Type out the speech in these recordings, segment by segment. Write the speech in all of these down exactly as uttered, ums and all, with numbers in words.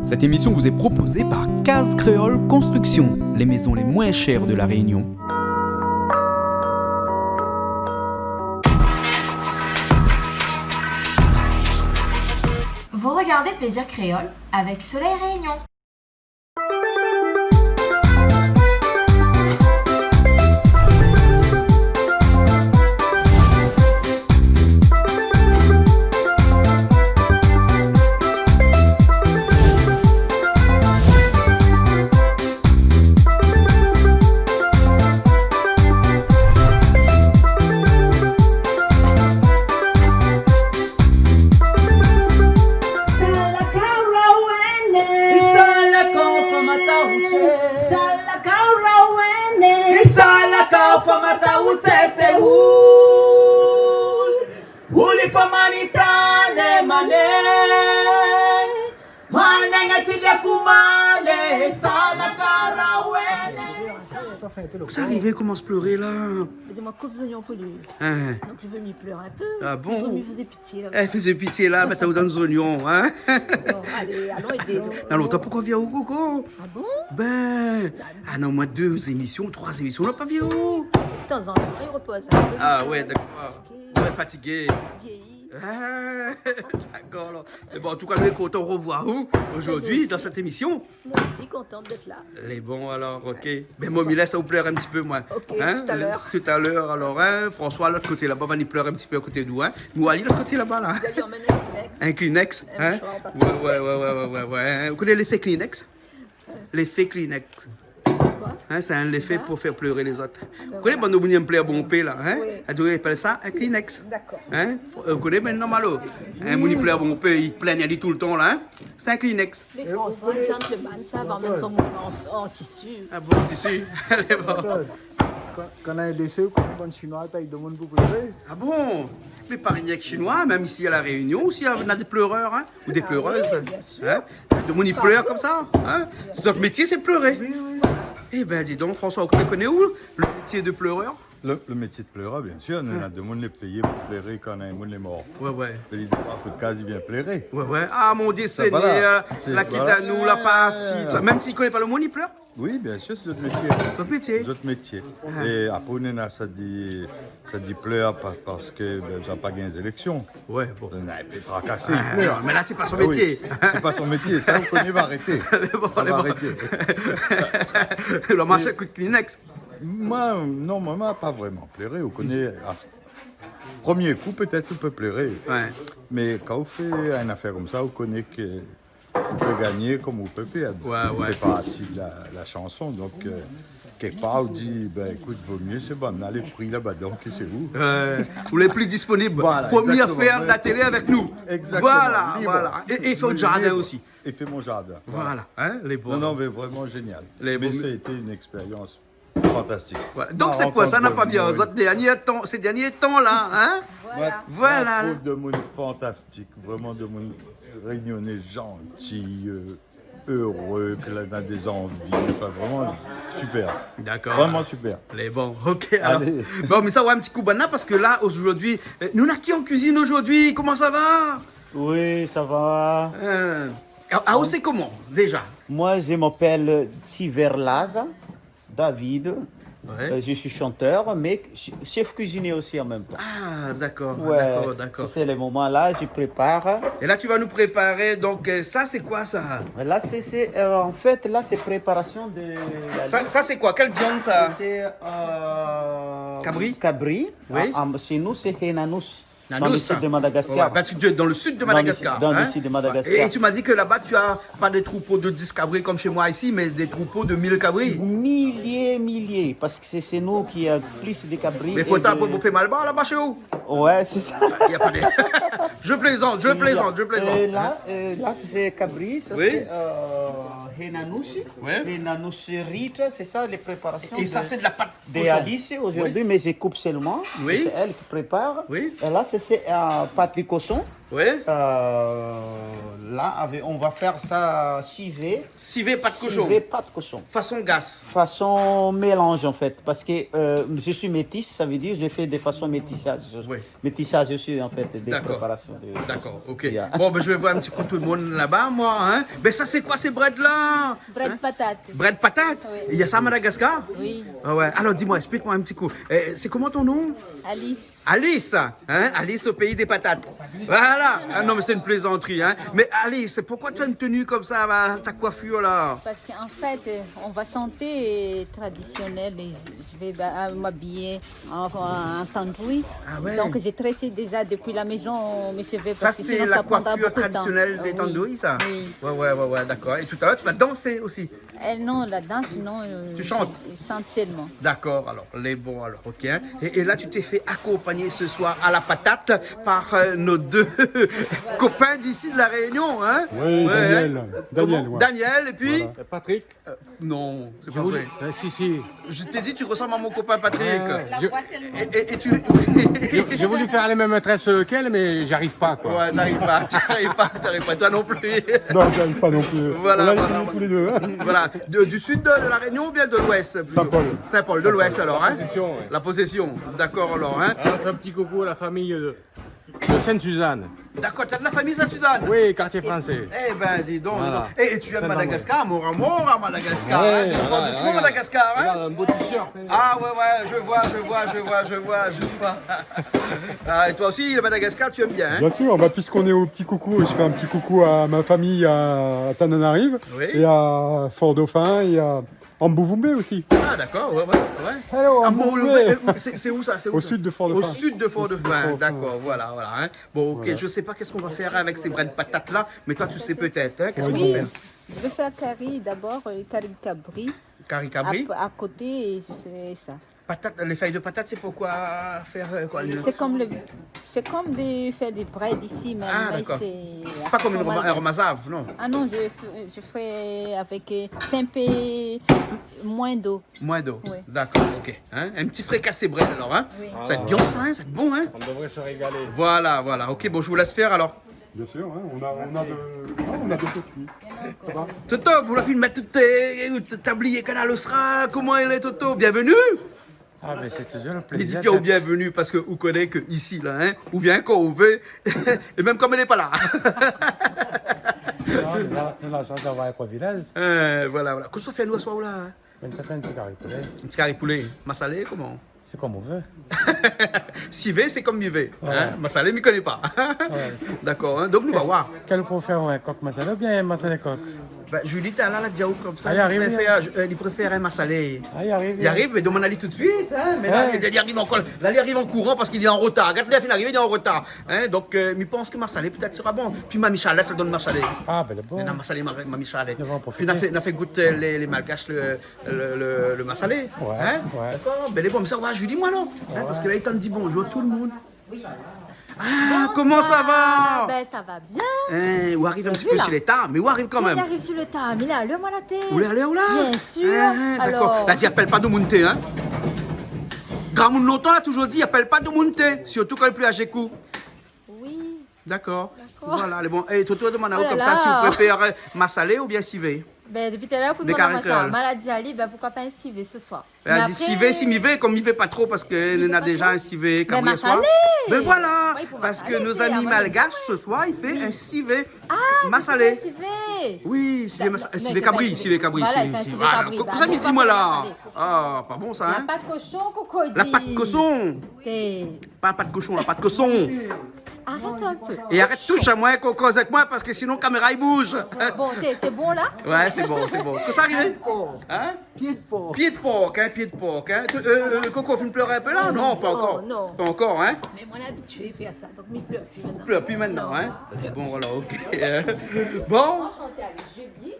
Cette émission vous est proposée par Case Créole Construction, les maisons les moins chères de La Réunion. Vous regardez Plaisir Créole avec Soleil Réunion. Sala karawen. Sala konfamata oute. Sala karawen. Sala konfamata oute te oul. Ouli famanitane mane. Manenga ti de koumane. Sala karawen. Sa arivé, komans pléré la. Mé di amoin, koup zoignon pou li. Hein. Donk li vé mi plèr in pé. Ah bon ? Li vé mi fé pitié la. Eh, fé pitié la, mèt aou dann zoignon, hein ? Bon, alé, alon édé. Alon, ta poukosa vien ou, Koko ? Ah bon ? Ben, ah non, moin, dé zémision, troi zémision, la pa vi aou. Tanzantan li ropoz in pé. Ah ouais, dakor. Fatigé. Ouais, fatigé. Viéyi. Ah, dakor, alor. Mé bon, an tou ka, nou lé kontan rovoir aou zordi dan sèt émision. Moin osi, kontan d'èt la. Lé bon, alor, ok. Ben, moin, mi lès aou plèr in ti pé, moin. Ok, talèr. Talèr, alor, hein, François, lot koté laba, va ni plèr in ti pé a koté d'ou, hein. Mé ou alé lot koté laba, la. Li la amenn in Kleenex. In Kleenex, hein. Ouais, ouais, ouais. Ou koné léfé Kleenex ? Léfé Kleenex. Sé koi ? Hein, sé in léfé pou fé pléré lézot. Ah ben voilà. Ou koné, bann moun i yèm plèr bonpé, la, hein ? Oui. Ou apèl sa in Kleenex. Dakor. Hein ? Ou koné, ben, normal, oh. In moun i plèr bonpé, i plingn ali toultan, la, hein ? Sé in Kleenex. Mé François, in gentleman, sa, va amenn son mouvan an, an tisi. Ah bon, tisi. Alé, bon. Kan, kan néna in désè, ou koné bann Shinoi i pèy domoun pou pléré. Ah bon ? Mé pa rienk Shinoi, mèm isi a La Réunion osi, néna dé plérèr, hein, ou dé plérèz. Ah oui, bien sûr. Hein ? Domoun i plèr konmsa, hein ? Partou. Zot métié, sé pléré. Oui, oui. Eh ben, di donk, François, ou koné, ou, le métier de pleureur ? Le, le métier de pleureur, bien sûr. Néna domoun lé péyé pou pléré kan in moun lé mor. Ouais, ouais. É li débouk a kout kaz, li vien pléré. Ouais, ouais. Ah, mon Dieu Seigneur, la kit anou, la parti. Mèm si li koné pa le moun, li plèr. Oui, bien sûr, sé zot métié. Zot métié. Zot métié. Ah. É apré, néna sa di, sa di plèr pa, parske, ben, sa pa gingn zéléksion. Ouais, bon. Néna in pé trakasé, li plèr. Ah non, mé la, sé pa son métié. Ah oui. Sé pa son métié, sa, ou koné, va arété. Lé bon, lé bon. Sa va arété. Ou la marsh èk kout Kleenex. Moin, non, moin, moin la pa vréman pléré, ou koné, a, promié kou, pétèt, ou pé pléré. Ouais. Mé kan ou fé in afèr konmsa, ou koné ke ou pé gingné konm ou pé pèrd. Ouais, ouais. Ou fé parti de la, la shanson. Donk, euh, kèk par, ou di, ben, ékout, vo mié sé bann-la lé pri laba, donk sé ou. Euh, ou lé pli disponib. Voilà, exactement. Promié a fèr de la télé avèk nou. Exactement. Voilà, voilà. Libre. É, é fé out zardin osi. Libre. É fé mon zardin. Voilà, hein, lé bon. Non, non, mé vréman zénial. Mé bon, sé té in ékspérians fantastik. Voilà. Donk, sé koi sa, na pa bien, zot dernié tan, sé dernié tan la, hein ? Voilà. Voilà. Moin la trouv domoun fantastik, vréman domoun rényoné, zanti, euh, éré, ke la, na dé zanvi, anfin, vréman super. Dakor. Vréman super. Lé bon, ok, alor. Alé. Bon, mé sa, ouais, in ti kou bann-la, parske la, zordi, euh, nou na ki an kuizine zordi ? Koman sa va ? Oui, sa va. Euh, ah, ah, ou sé koman, déza ? Moi, je m'appelle Tiverlaza. David. Ouais. Euh, je suis chanteur, mais ch-, chef cuisinier aussi en même temps. Ah, d'accord, d'accord, d'accord. Ouais, ça, c'est le moment-là, je prépare. Et là, tu vas nous préparer, donc, euh, ça, c'est quoi, ça ? Là, c'est, c'est, euh, en fait, là, c'est préparation de la... Ça, ça, c'est quoi ? Quelle viande, ça ? Ça, c'est, euh, cabri ? Cabri. Oui. Ah, ah, chez nous, c'est henanouss. Dans le sud de Madagascar. Ouais, parce que tu es dans le sud de Madagascar, hein ? Dans le sud de Madagascar. Et, et tu m'as dit que là-bas, tu as pas des troupeaux de dix cabris comme chez moi ici, mais des troupeaux de mille cabris. Milliers, milliers, parce que c'est, c'est nous qui a plus de cabris. Mais pourtant, vous faites mal bas là-bas chez vous. Ouais, c'est ça. Il y a pas de... Je plaisante, je plaisante, je plaisante. Et là, euh, là, c'est cabri, ça, c'est, euh, henanouss. Oui. Henanouss ritra, c'est ça, les préparations. Et ça, c'est de la pâte. Des cochons. Alice aujourd'hui, oui, mais je coupe seulement. Oui. C'est elle qui prépare. Oui. Et là, c'est, c'est, euh, pâte de cochon. Oui. Euh, Là, avec, on va faire ça sivé. Sivé pattes cochon. Sivé pattes cochon. Façon gas. Façon mélange, en fait. Parce que, euh, je suis métisse, ça veut dire je fais des façons métissages. Oui. Métissage aussi, en fait, des préparations de... D'accord, ok. Bon, ben, je vais voir un petit coup tout le monde là-bas, moi, hein. Ben, ça, c'est quoi, ces brèdes-là ? Brèdes patates. Brèdes patates ? Oui. Il y a ça à Madagascar ? Oui. Ah ouais. Alors, dis-moi, explique-moi un petit coup. Euh, c'est comment ton nom ? Alice. Alice, hein ? Alice au pays des patates. Voilà. Ah non, mais c'est une plaisanterie, hein. Mais Alice, pourquoi tu as une tenue comme ça, là, ta coiffure, là ? Parce qu'en fait, euh, on va chanter traditionnel, et je vais ba-, euh, m'habiller en, en tandoori. Ah ouais. Donc, j'ai tressé déjà depuis la maison mes cheveux. Ça, c'est la coiffure traditionnelle des tandouris, ça ? Oui. Ouais, ouais, ouais, ouais, d'accord. Et tout à l'heure, tu vas danser aussi ? Euh, non, la danse, non. Tu chantes ? Je chante seulement. D'accord, alors, les bons, alors, ok, hein. Et, et là, tu t'es fait accompagner ce soir à la patate par, euh, nos deux copains d'ici de La Réunion, hein. Oui, Daniel. Daniel, ouais. Daniel, et puis Patrick. Euh, non, c'est pas vrai. Si, si. Je t'ai dit, tu ressembles à mon copain Patrick. Et, et tu... J'ai voulu faire les mêmes tresses qu'elle, mais j'arrive pas, quoi. Ouais, t'arrives pas, t'arrives pas, t'arrives pas, toi non plus. Non, j'arrive pas non plus. Voilà, voilà, voilà. On a essayé tous les deux, hein. Voilà. De, du sud de, de La Réunion ou bien de l'ouest plutôt ? Saint-Paul. Saint-Paul, de l'ouest alors, hein ? La Possession, ouais. La Possession, d'accord alors, hein ? Alors, on fait un petit coucou à la famille de, de Sainte-Suzanne. D'accord, t'as de la famille Sainte-Suzanne ? Oui, quartier français. Eh ben, dis donc, dis donc. Voilà. Et, et tu aimes Madagascar, mon amour à Madagascar, hein ? Doucement, doucement, Madagascar, hein ? Regarde, un beau t-shirt, hein. Ah ouais, ouais, je vois, je vois, je vois, je vois, je vois. Ah, et toi aussi, le Madagascar, tu aimes bien, hein ? Bien sûr, bah, puisqu'on est au petit coucou, je fais un petit coucou à ma famille à Tananarive et à Fort-Dauphin et à Ambouvoumé aussi. Ah, d'accord, ouais, ouais, ouais. Ambouvoumé, euh, c'est, c'est où ça ? C'est où ça ? Au sud de Fort-Dauphin. Au sud de Fort-Dauphin, d'accord, voilà, voilà, hein. Bon, ok, je sais pas qu'est-ce qu'on va faire avec ces brèdes patates là, mais toi, tu sais peut-être, hein, qu'est-ce qu'on va faire ? Oui, je vais faire curry d'abord, euh, curry cabri. Curry cabri ? À, à côté, et je fais ça. Patate, les feuilles de patate, c'est pourquoi faire, euh, quoi, le... C'est comme le, c'est comme de faire des brèdes ici, mais... Ah, d'accord. Pas comme une roma-, un romazave, non ? Ah non, je, je fais avec, euh, c'est un peu moins d'eau. Moins d'eau. Oui. D'accord, ok. Hein ? Un petit fricassé brède alors, hein ? Oui. Ça va être bien ça, hein ? Ça va être bon, hein ? On devrait se régaler. Voilà, voilà. Ok, bon, je vous laisse faire alors. Bien sûr, hein, on a, on a de, ah, on a de tout cuit. Ça va ? Toto, ou la fine mèt tout, euh, tablié Kanal Austral, koman i lé, Toto ? Bienvenue. Ah, ben, c'est toujours un plaisir d'être... Li di bien bienvenue parce que ou koné ke isi la, hein, ou vien kan ou vé, é mèm kan lé pa la. Non, nou la, nou la shans d'avoir in privilèj. Euh, voilà, voilà. Kosa ou fé nou aswar la, hein ? Mé sa fé in ti kari poulé. In ti kari poulé, masalé, koman ? Sé kom ou vé. Sivé, sé kom mi vé, hein ? Voilà. Masalé, mi koné pa. Ouais. D'accord, hein ? Donk nou va voir. Kèl ou préfèr, in kok masalé oubien in masalé kok ? Ben, Julie, talèr la di aou konmsa, li préfèr, euh, li préfèr in masalé. Ah, i ariv. I ariv, mé domann ali tout de suite, hein ? Mé la, li, li ariv ankor. La, li ariv an kouran parske li lé an rotar. Gard, li la fine arivé, li lé an rotar. Hein ? Donk, euh, mi pans ke masalé pétèt sera bon. Pi Mami Charlette la donn masalé. Ah, ben, lé bon. Néna masalé, ma-, Mami Charlette. Nou va profité. Pi nou la fé, nou la fé gout, euh, lé, lé Malgash, le, le, le, le masalé. Ouais, hein ? Ouais. D'accord ? Ben, lé bon, mé sa va, Julie, moin, non ? Hein, parske la, li tann di bonjour tout le moun. Ah, koman sa va ? Bonsoir. Ben, sa va bien. Hein, ou ariv in ti pé si le tar, mé ou ariv kan mèm. Ou ariv si le tar, mé la, lèr moin la té. Ou lé alèr, ou la ? Bien sûr. Hein, d'accord. Alors. La di, apèl pa domoun té, hein ? Gramoun lontan la toujour di, apèl pa domoun té, sirtou kan lé pli azé k'ou. Oui. D'accord. D'accord. Voilà, lé bon. É Toto, domann aou konmsa si ou préfèr, euh, masalé oubien sivé ? Ben, dopi talèr, pou domann amoin sa, ma la di ali, ben, poukoi pa in sivé se soir ? Mé apré, sivé, si mi vé, kom mi vé pa tro, parske néna déza in sivé kabri aswar. Mé masalé ! Ben voilà, parske nout zami malgash se soir, li fé in sivé masalé. Ah, sé sivé. Oui, sivé masa-, sivé kabri, sivé kabri, voilà, sivé, sivé kabri. Voilà. Kosa mi di moin la ? Ah, pa bon sa, hein ? La pat koshon, koko, li di. La pat koshon. Pa pat koshon, la pat koshon. Arèt in pé. É arèt toush amoin, koz avèk moin, parske sinon kaméra i bouz. Bon, té, sé bon la ? Ouais, sé bon, sé bon. Kosa i ariv ? Hein ? Pié de por. Pié de por, hein, pié de por, hein. Euh, euh, Coco, ou fine plèr in pé la ? Non, pa ankor. Non, non. Pa ankor, hein. Mé moin lé abitié fé sa, donk mi plèr pi mintnan. Ou plèr pi mintnan, hein. Non. Bon, voilà, ok. Bon. Enchanté, allez, jeudi.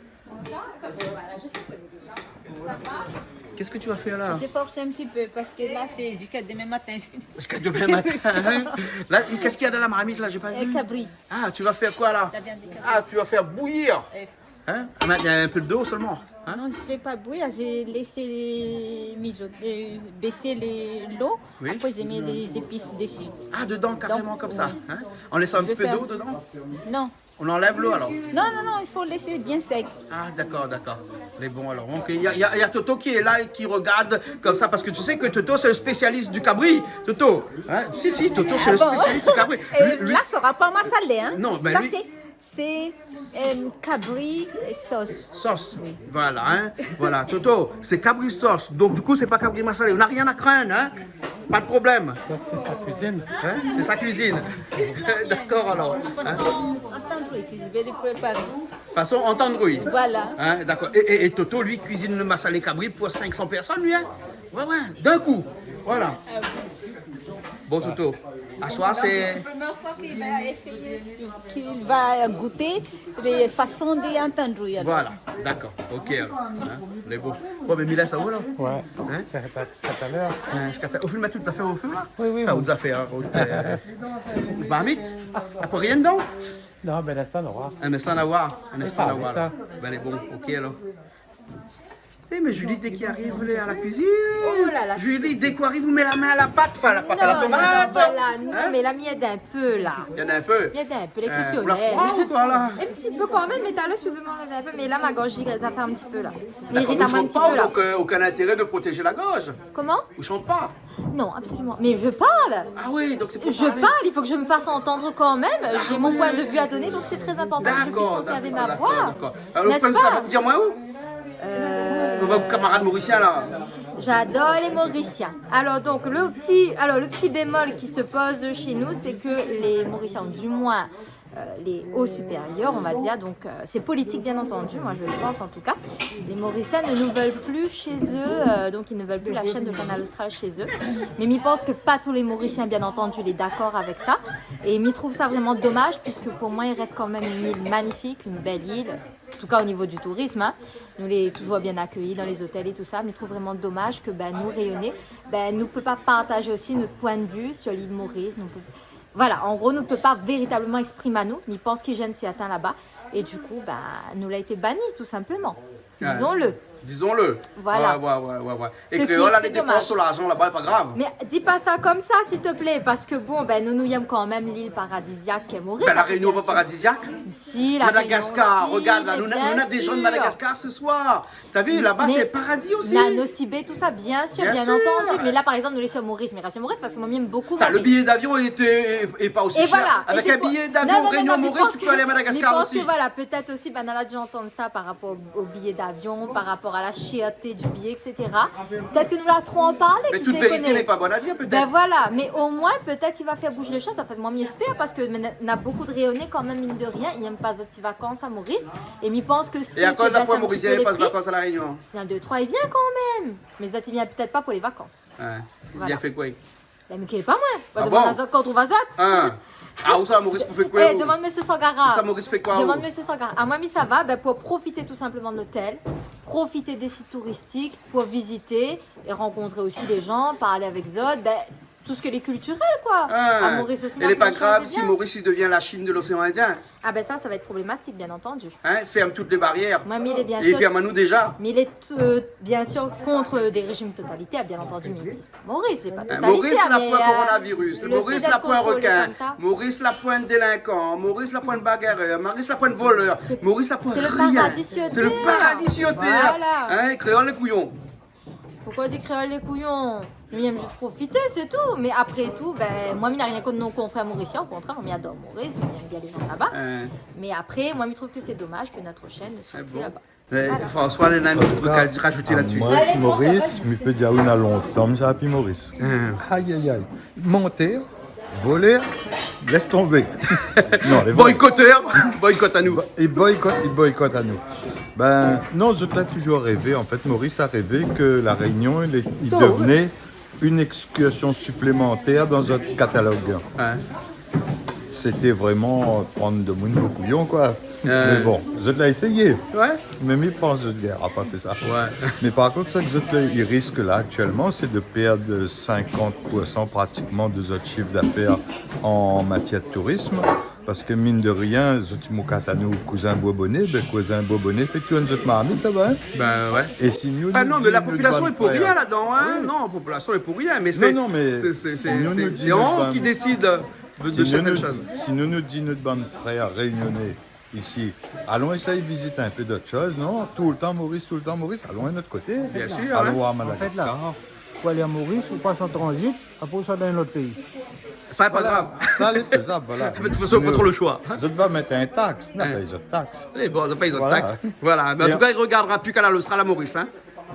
Qu'est-ce que tu vas faire là ? Je vais forcer un petit peu parce que là, c'est jusqu'à demain matin. Jusqu'à demain matin, hein ? Là, qu'est-ce qu'il y a dans la marmite, là ? J'ai pas vu. Euh, cabri. Ah, tu vas faire quoi, là ? La viande de cabri. Ah, tu vas faire bouillir. Euh, Hein ? Ah, mais il y a un peu d'eau seulement, hein ? Non, je fais pas bouillir, j'ai laissé mijoter, euh, baisser les, l'eau. Oui. Après, j'ai mis les épices dessus. Ah, dedans, carrément comme ça, hein ? Donc, oui. En laissant un petit peu d'eau dedans ? Non. On enlève l'eau alors ? Non, non, non, il faut laisser bien sec. Ah, d'accord, d'accord. Mais bon, alors, donc, il y a, il y a, il y a Toto qui est là et qui regarde comme ça, parce que tu sais que Toto, c'est le spécialiste du cabri. Toto, hein ? Si, si, Toto, c'est le spécialiste du cabri. Ah bon ? Lui, lui... Là, ça sera pas massalé, hein ? Non, mais ça, lui, c'est, c'est, euh, cabri et sauce. Sauce. Oui. Voilà, hein. Voilà, Toto, c'est cabri sauce. Donc, du coup, c'est pas cabri massalé. On n'a rien à craindre, hein. Pas de problème. Ça, c'est sa cuisine. Hein ? C'est sa cuisine. D'accord, alors. Hein ? Façon en tandouille. Voilà. Hein ? D'accord. Et, et, et Toto, lui, cuisine le massalé cabri pour cinq cents personnes, lui, hein ? Ouais, ouais. D'un coup. Voilà. Bon, Toto. À soir, c'est... Première fois qu'il va essayer, qu'il va goûter les façons de en tandouille, alors. Voilà. D'accord. Ok, alors. Hein ? Lé bon. Bon, ben, mi lès aou, la. Ouais. Hein ? Fé pa Skat alèr. Hein, skat alèr. Ou fine mèt tout zafèr o fé, la ? Oui, oui, oui. Ou zafèr, hein, ou, euh, marmit ? Apré, rien dedan ? Non, ben, lès sa, nou va oir. Ah, mé sa, nou va oir. Ah, mé sa, nou va oir, la. Ben, lé bon, ok, alor. Eh, mé Julie, dès qu'il arrive, elle est à la cuisine. Oh là là, Julie, dès qu'on arrive, on met la main à la pâte. Enfin, la pâte à la tomate. Non, non, non, voilà, non, mé la, mi èd in pé, la. Mi èd in pé. Mi èd in pé, euh, ou la froid ou koi, la ? Un petit peu quand même, mais tout à l'heure, si tu veux, mi èd in pé. Mais là, ma gorge, ça fait un petit peu, là. D'accord, vous chantez pas, donc, euh, aucun intérêt de protéger la gorge. Comment ? Vous chantez pas ? Non, absolument. Mais je parle. Ah oui, donc c'est pour parler. Je parle, il faut que je me fasse entendre quand même. Ah oui. J'ai mon point de vue à donner, donc c'est très important que je puisse conserver ma voix. D'accord, d'accord, d'accord. Alors, vous pouvez savoir dire moi où ? Euh, comme vos camarades mauriciens, là. J'adore les Mauriciens. Alors, donc, le petit, alors, le petit bémol qui se pose chez nous, c'est que les Mauriciens, du moins, euh, les hauts supérieurs, on va dire. Donc, euh, c'est politique, bien entendu, moi je le pense en tout cas. Les Mauriciens ne nous veulent plus chez eux, euh, donc ils ne veulent plus la chaîne de Kanal Austral chez eux. Mais mi pans que pas tous les Mauriciens, bien entendu, lé d'accord avec ça. Et mi trouve ça vraiment dommage, puisque pour moi, il reste quand même une île magnifique, une belle île, en tout cas au niveau du tourisme, hein. Nou lé toujours bien accueillis dans les hôtels et tout ça, mais mi trouve vraiment dommage que, ben, nous, Réunionnais, ben, nou pé pas partager aussi notre point de vue sur l'île Maurice. Nou pé Voilà, en gros, nou pé pas véritablement exprim anou, mi pans ki jèn sèrtin laba. Et du coup, ben, nou la été banni, tout simplement. Disons-le. Ouais. Disons-le. Voilà. Ouais, ouais, ouais, ouais, ouais. É kréol la, lé dépans son larzan laba, lé pa grav. Mais dis pas ça comme ça, s'il te plaît, parce que bon, ben, nou, nou yèm quand même l'île paradisiaque qu'est Maurice. Ben, La Réunion, pas paradisiaque. Si, La Réunion aussi, mais bien sûr. Madagascar, regarde, là, nou na, nou na des gens de Madagascar ce soir. T'as vu, là-bas, c'est paradis aussi. Nanosibé, tout ça, bien sûr, bien entendu. Bien sûr. Mais là, par exemple, nou lé sur Maurice, mi rès sur Maurice parce que moi, mi èm beaucoup Maurice. T'as le billet d'avion et, et, et pas aussi cher. Et voilà. Avec un billet d'avion Réunion-Maurice, tu peux aller à Madagascar aussi. Non, non, non, mais mi pans que, mi pans que, voilà, peut-être aussi, ben, nou la dû antann sa par rapport au billet d'avion, par rapport à la cherté du billet, et cetera. Peut-être que nou la tro anparlé, qui sait. Mais toute vérité n'est pas bonne à dire, peut-être. Ben voilà, mais au moins, peut-être qu'il va faire bouger les choses. En fait, moi, mi èspèr parce que, mé na, na beaucoup de Réunionnais quand même, mine de rien, i èm pas zot ti vacances à Maurice. Et mi pans que si, ben, c'est un petit peu les prix. Et à cause de quoi Mauricien i pass vacances à La Réunion ? Néna dé, troi i vien kan mèm. Mé zot i vien pétèt pa pou lé vakans. Ouais. Voilà. I vien fé koi ? Ben, mi koné pa, moin. Ah bon ? Demann azot kan ou trouv azot. Hein ? Ah, ousa Maurice pou fé koi, ou ? Eh, demann Monsieur Sangara. Ousa Maurice fé koi, ou ? Demann Monsieur Sangara. Ah, moin, mi sava, ben, pou profité tout simplement de l'hôtel, profité des sites touristiques, pou visiter et rencontrer aussi des gens, parler avec zot, ben, tout ce qui est culturel, quoi. Ah. À Maurice aussi, na plein de choses bien. Et lé pa grav si Maurice i devien la Chine de l'océan Indien. Ah ben ça, ça va être problématique, bien entendu. Hein, ferme toutes les barrières. Moin, mi lé bien sûr, et ferme à nous déjà. Mi lé, euh, bien sûr contre des régimes totalitaires, bien entendu, mé Maurice lé pa totalitaire, mé, euh, Maurice la poin coronavirus, le fait d'être contrôlé comme ça. Maurice la poin rekin, Maurice la poin délinkan, Maurice la poin bagarreur, Maurice la poin volèr, Maurice la poin rien. C'est le paradis sur terre. C'est le paradis sur terre. Voilà. Hein, kréol lé kouyon. Pourquoi on dit créole les couillons ? Mi èm juste profiter, c'est tout. Mais après tout, ben, moi, mi na rien contre nos confrères mauriciens. Au contraire, moi, mi adore Maurice, mi èm bien les gens là-bas. Euh. Mais après, moi, mi trouve que c'est dommage que notre chaîne ne soit plus là-bas. Ah bon ? Voilà. Eh, François, néna in ti truk a rajouté la-dsi. An tou ka, amoin, Maurice, mi pé dir, oui, na lontan mi sava pi Maurice. Hein. Aïe, aïe, aïe. Menteur, voleur, laisse tomber. Non, les vrais. Boycotteur, boycott anou. Bo-, i boycott, i boycott anou. Ben, non, zot la toujours rêvé, en fait, Maurice a rêvé que La Réunion, il est, il devenait une excursion supplémentaire dans zot catalogue. Ouais. C'était vraiment, euh, prendre demoun pou kouyon, quoi. Euh. Mais bon, zot la essayé. Ouais. Mais mi pans zot gingn pa fé sa. Ouais. Mais par contre, ce que zot, ils risquent là actuellement, c'est de perdre cinquante pour cent pratiquement de zot chiffre d'affaires en matière de tourisme. Parce que mine de rien, zot i mokat anou kouzin Bourbonnais, ben, kouzin Bourbonnais i fé tourn zot marmit laba, hein. Ben ouais. Et si nou, nou di nou devran fèr... Ah non, mais la population est pour rien là-dedans, hein. Oui. Non, la population est pour rien, mais c'est, non, non, mais c'est, c'est, c'est, c'est, c'est on qui décide. de, de certaines choses. Si nou, nou di nout bann frèr rényoné isi, alon éséy vizit in pé d'ot shoz, non ? Toultan Moris, toultan Moris, alon in ot koté. Bien sûr, hein. Alon voir Madagascar. An fèt, la, pou alé a Moris, ou pas an tranzit, apré ou sava dann in lot péi. Sa lé pa grav. Sa lé fézab, voilà. Mé de tout fason, pa tro le shoi. Zot va mèt in taks. Non, pa zot taks. Lé bon, zot i pèy zot taks. Voilà. Mé an tou ka, i rogardra pi Kanal Austral a Moris, hein.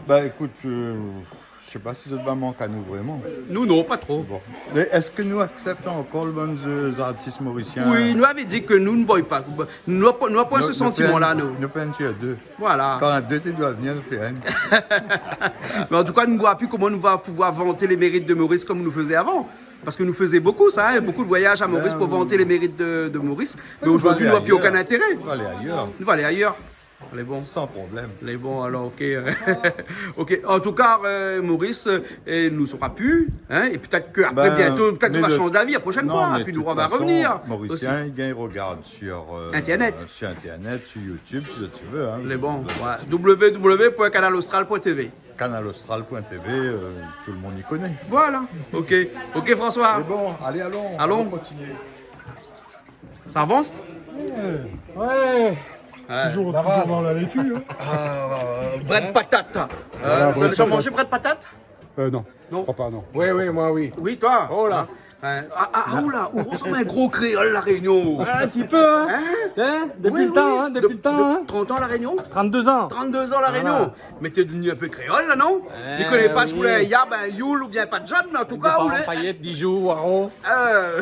Bin, ékout, euh, mi koné pa si zot va mank anou vréman. Nou, non, pa tro. Bon. Mé èske nou aksèp ankor bann, euh, zartis morisien ? Oui, nou lavé di ke nou, nou boy pa. Nou, nou na poin se santiman-la, nou. Nou fé in tir dé. Voilà. Kan dé té doi vnir, nou fé inn. Mé an tou ka, nou voi pi koman nou va pouvoir vanté lé mérit de Moris konm nou fézé avan. Parske nou fézé bokou sa, hein, bokou de voyaz a Moris pou vanté lé mérit de, de Moris. Mé zordi, nou na pi okin intéré. Nou va alé ayèr. Nou va alé ayèr. Lé bon. San problèm. Lé bon, alor, OK. OK. An tou ka, euh, Moris, euh, nou sora pi, hein, é pétèt ke apré, bientôt, pétèt ou va shanj d'avi la proshèn foi, épi nou va rovnir osi. Morisien i gingn rogard sur, euh, Internet. Sur Internet, sur YouTube, si ou vé, hein. Lé bon, ouais. W W W point canal austral point T V. Canal austral point T V, euh, tout le monde i koné. Voilà. OK. OK, François. Mé bon, alé, alon. Alon. Alon kontinié. Sa i avans ? Ouais. Toujours, toujours dans la laitue, hein. Euh, brèd patat. Voilà, zot la déza manz brèd patat ? Euh, non. Non. Mi kroi pa, non. Oui, oui, moin, oui. Oui, toi ? Oh là. Hein ? Ah, ah, ah, oula, ou resanm in gro kréol La Rényon. Ah, in ti pé, hein. Hein ? Hein ? Dopi le tan, hein, dopi le tan, hein. Trant an La Rényon ? Trant-dé zan. Trant-dé zan La Rényon. Voilà. Mé té devni in pé kréol la, non ? Mi koné pa si ou lé yab, in youl oubien pa de jone, mé an tou ka, ou lé payèt, Dijon, Waron. Euh,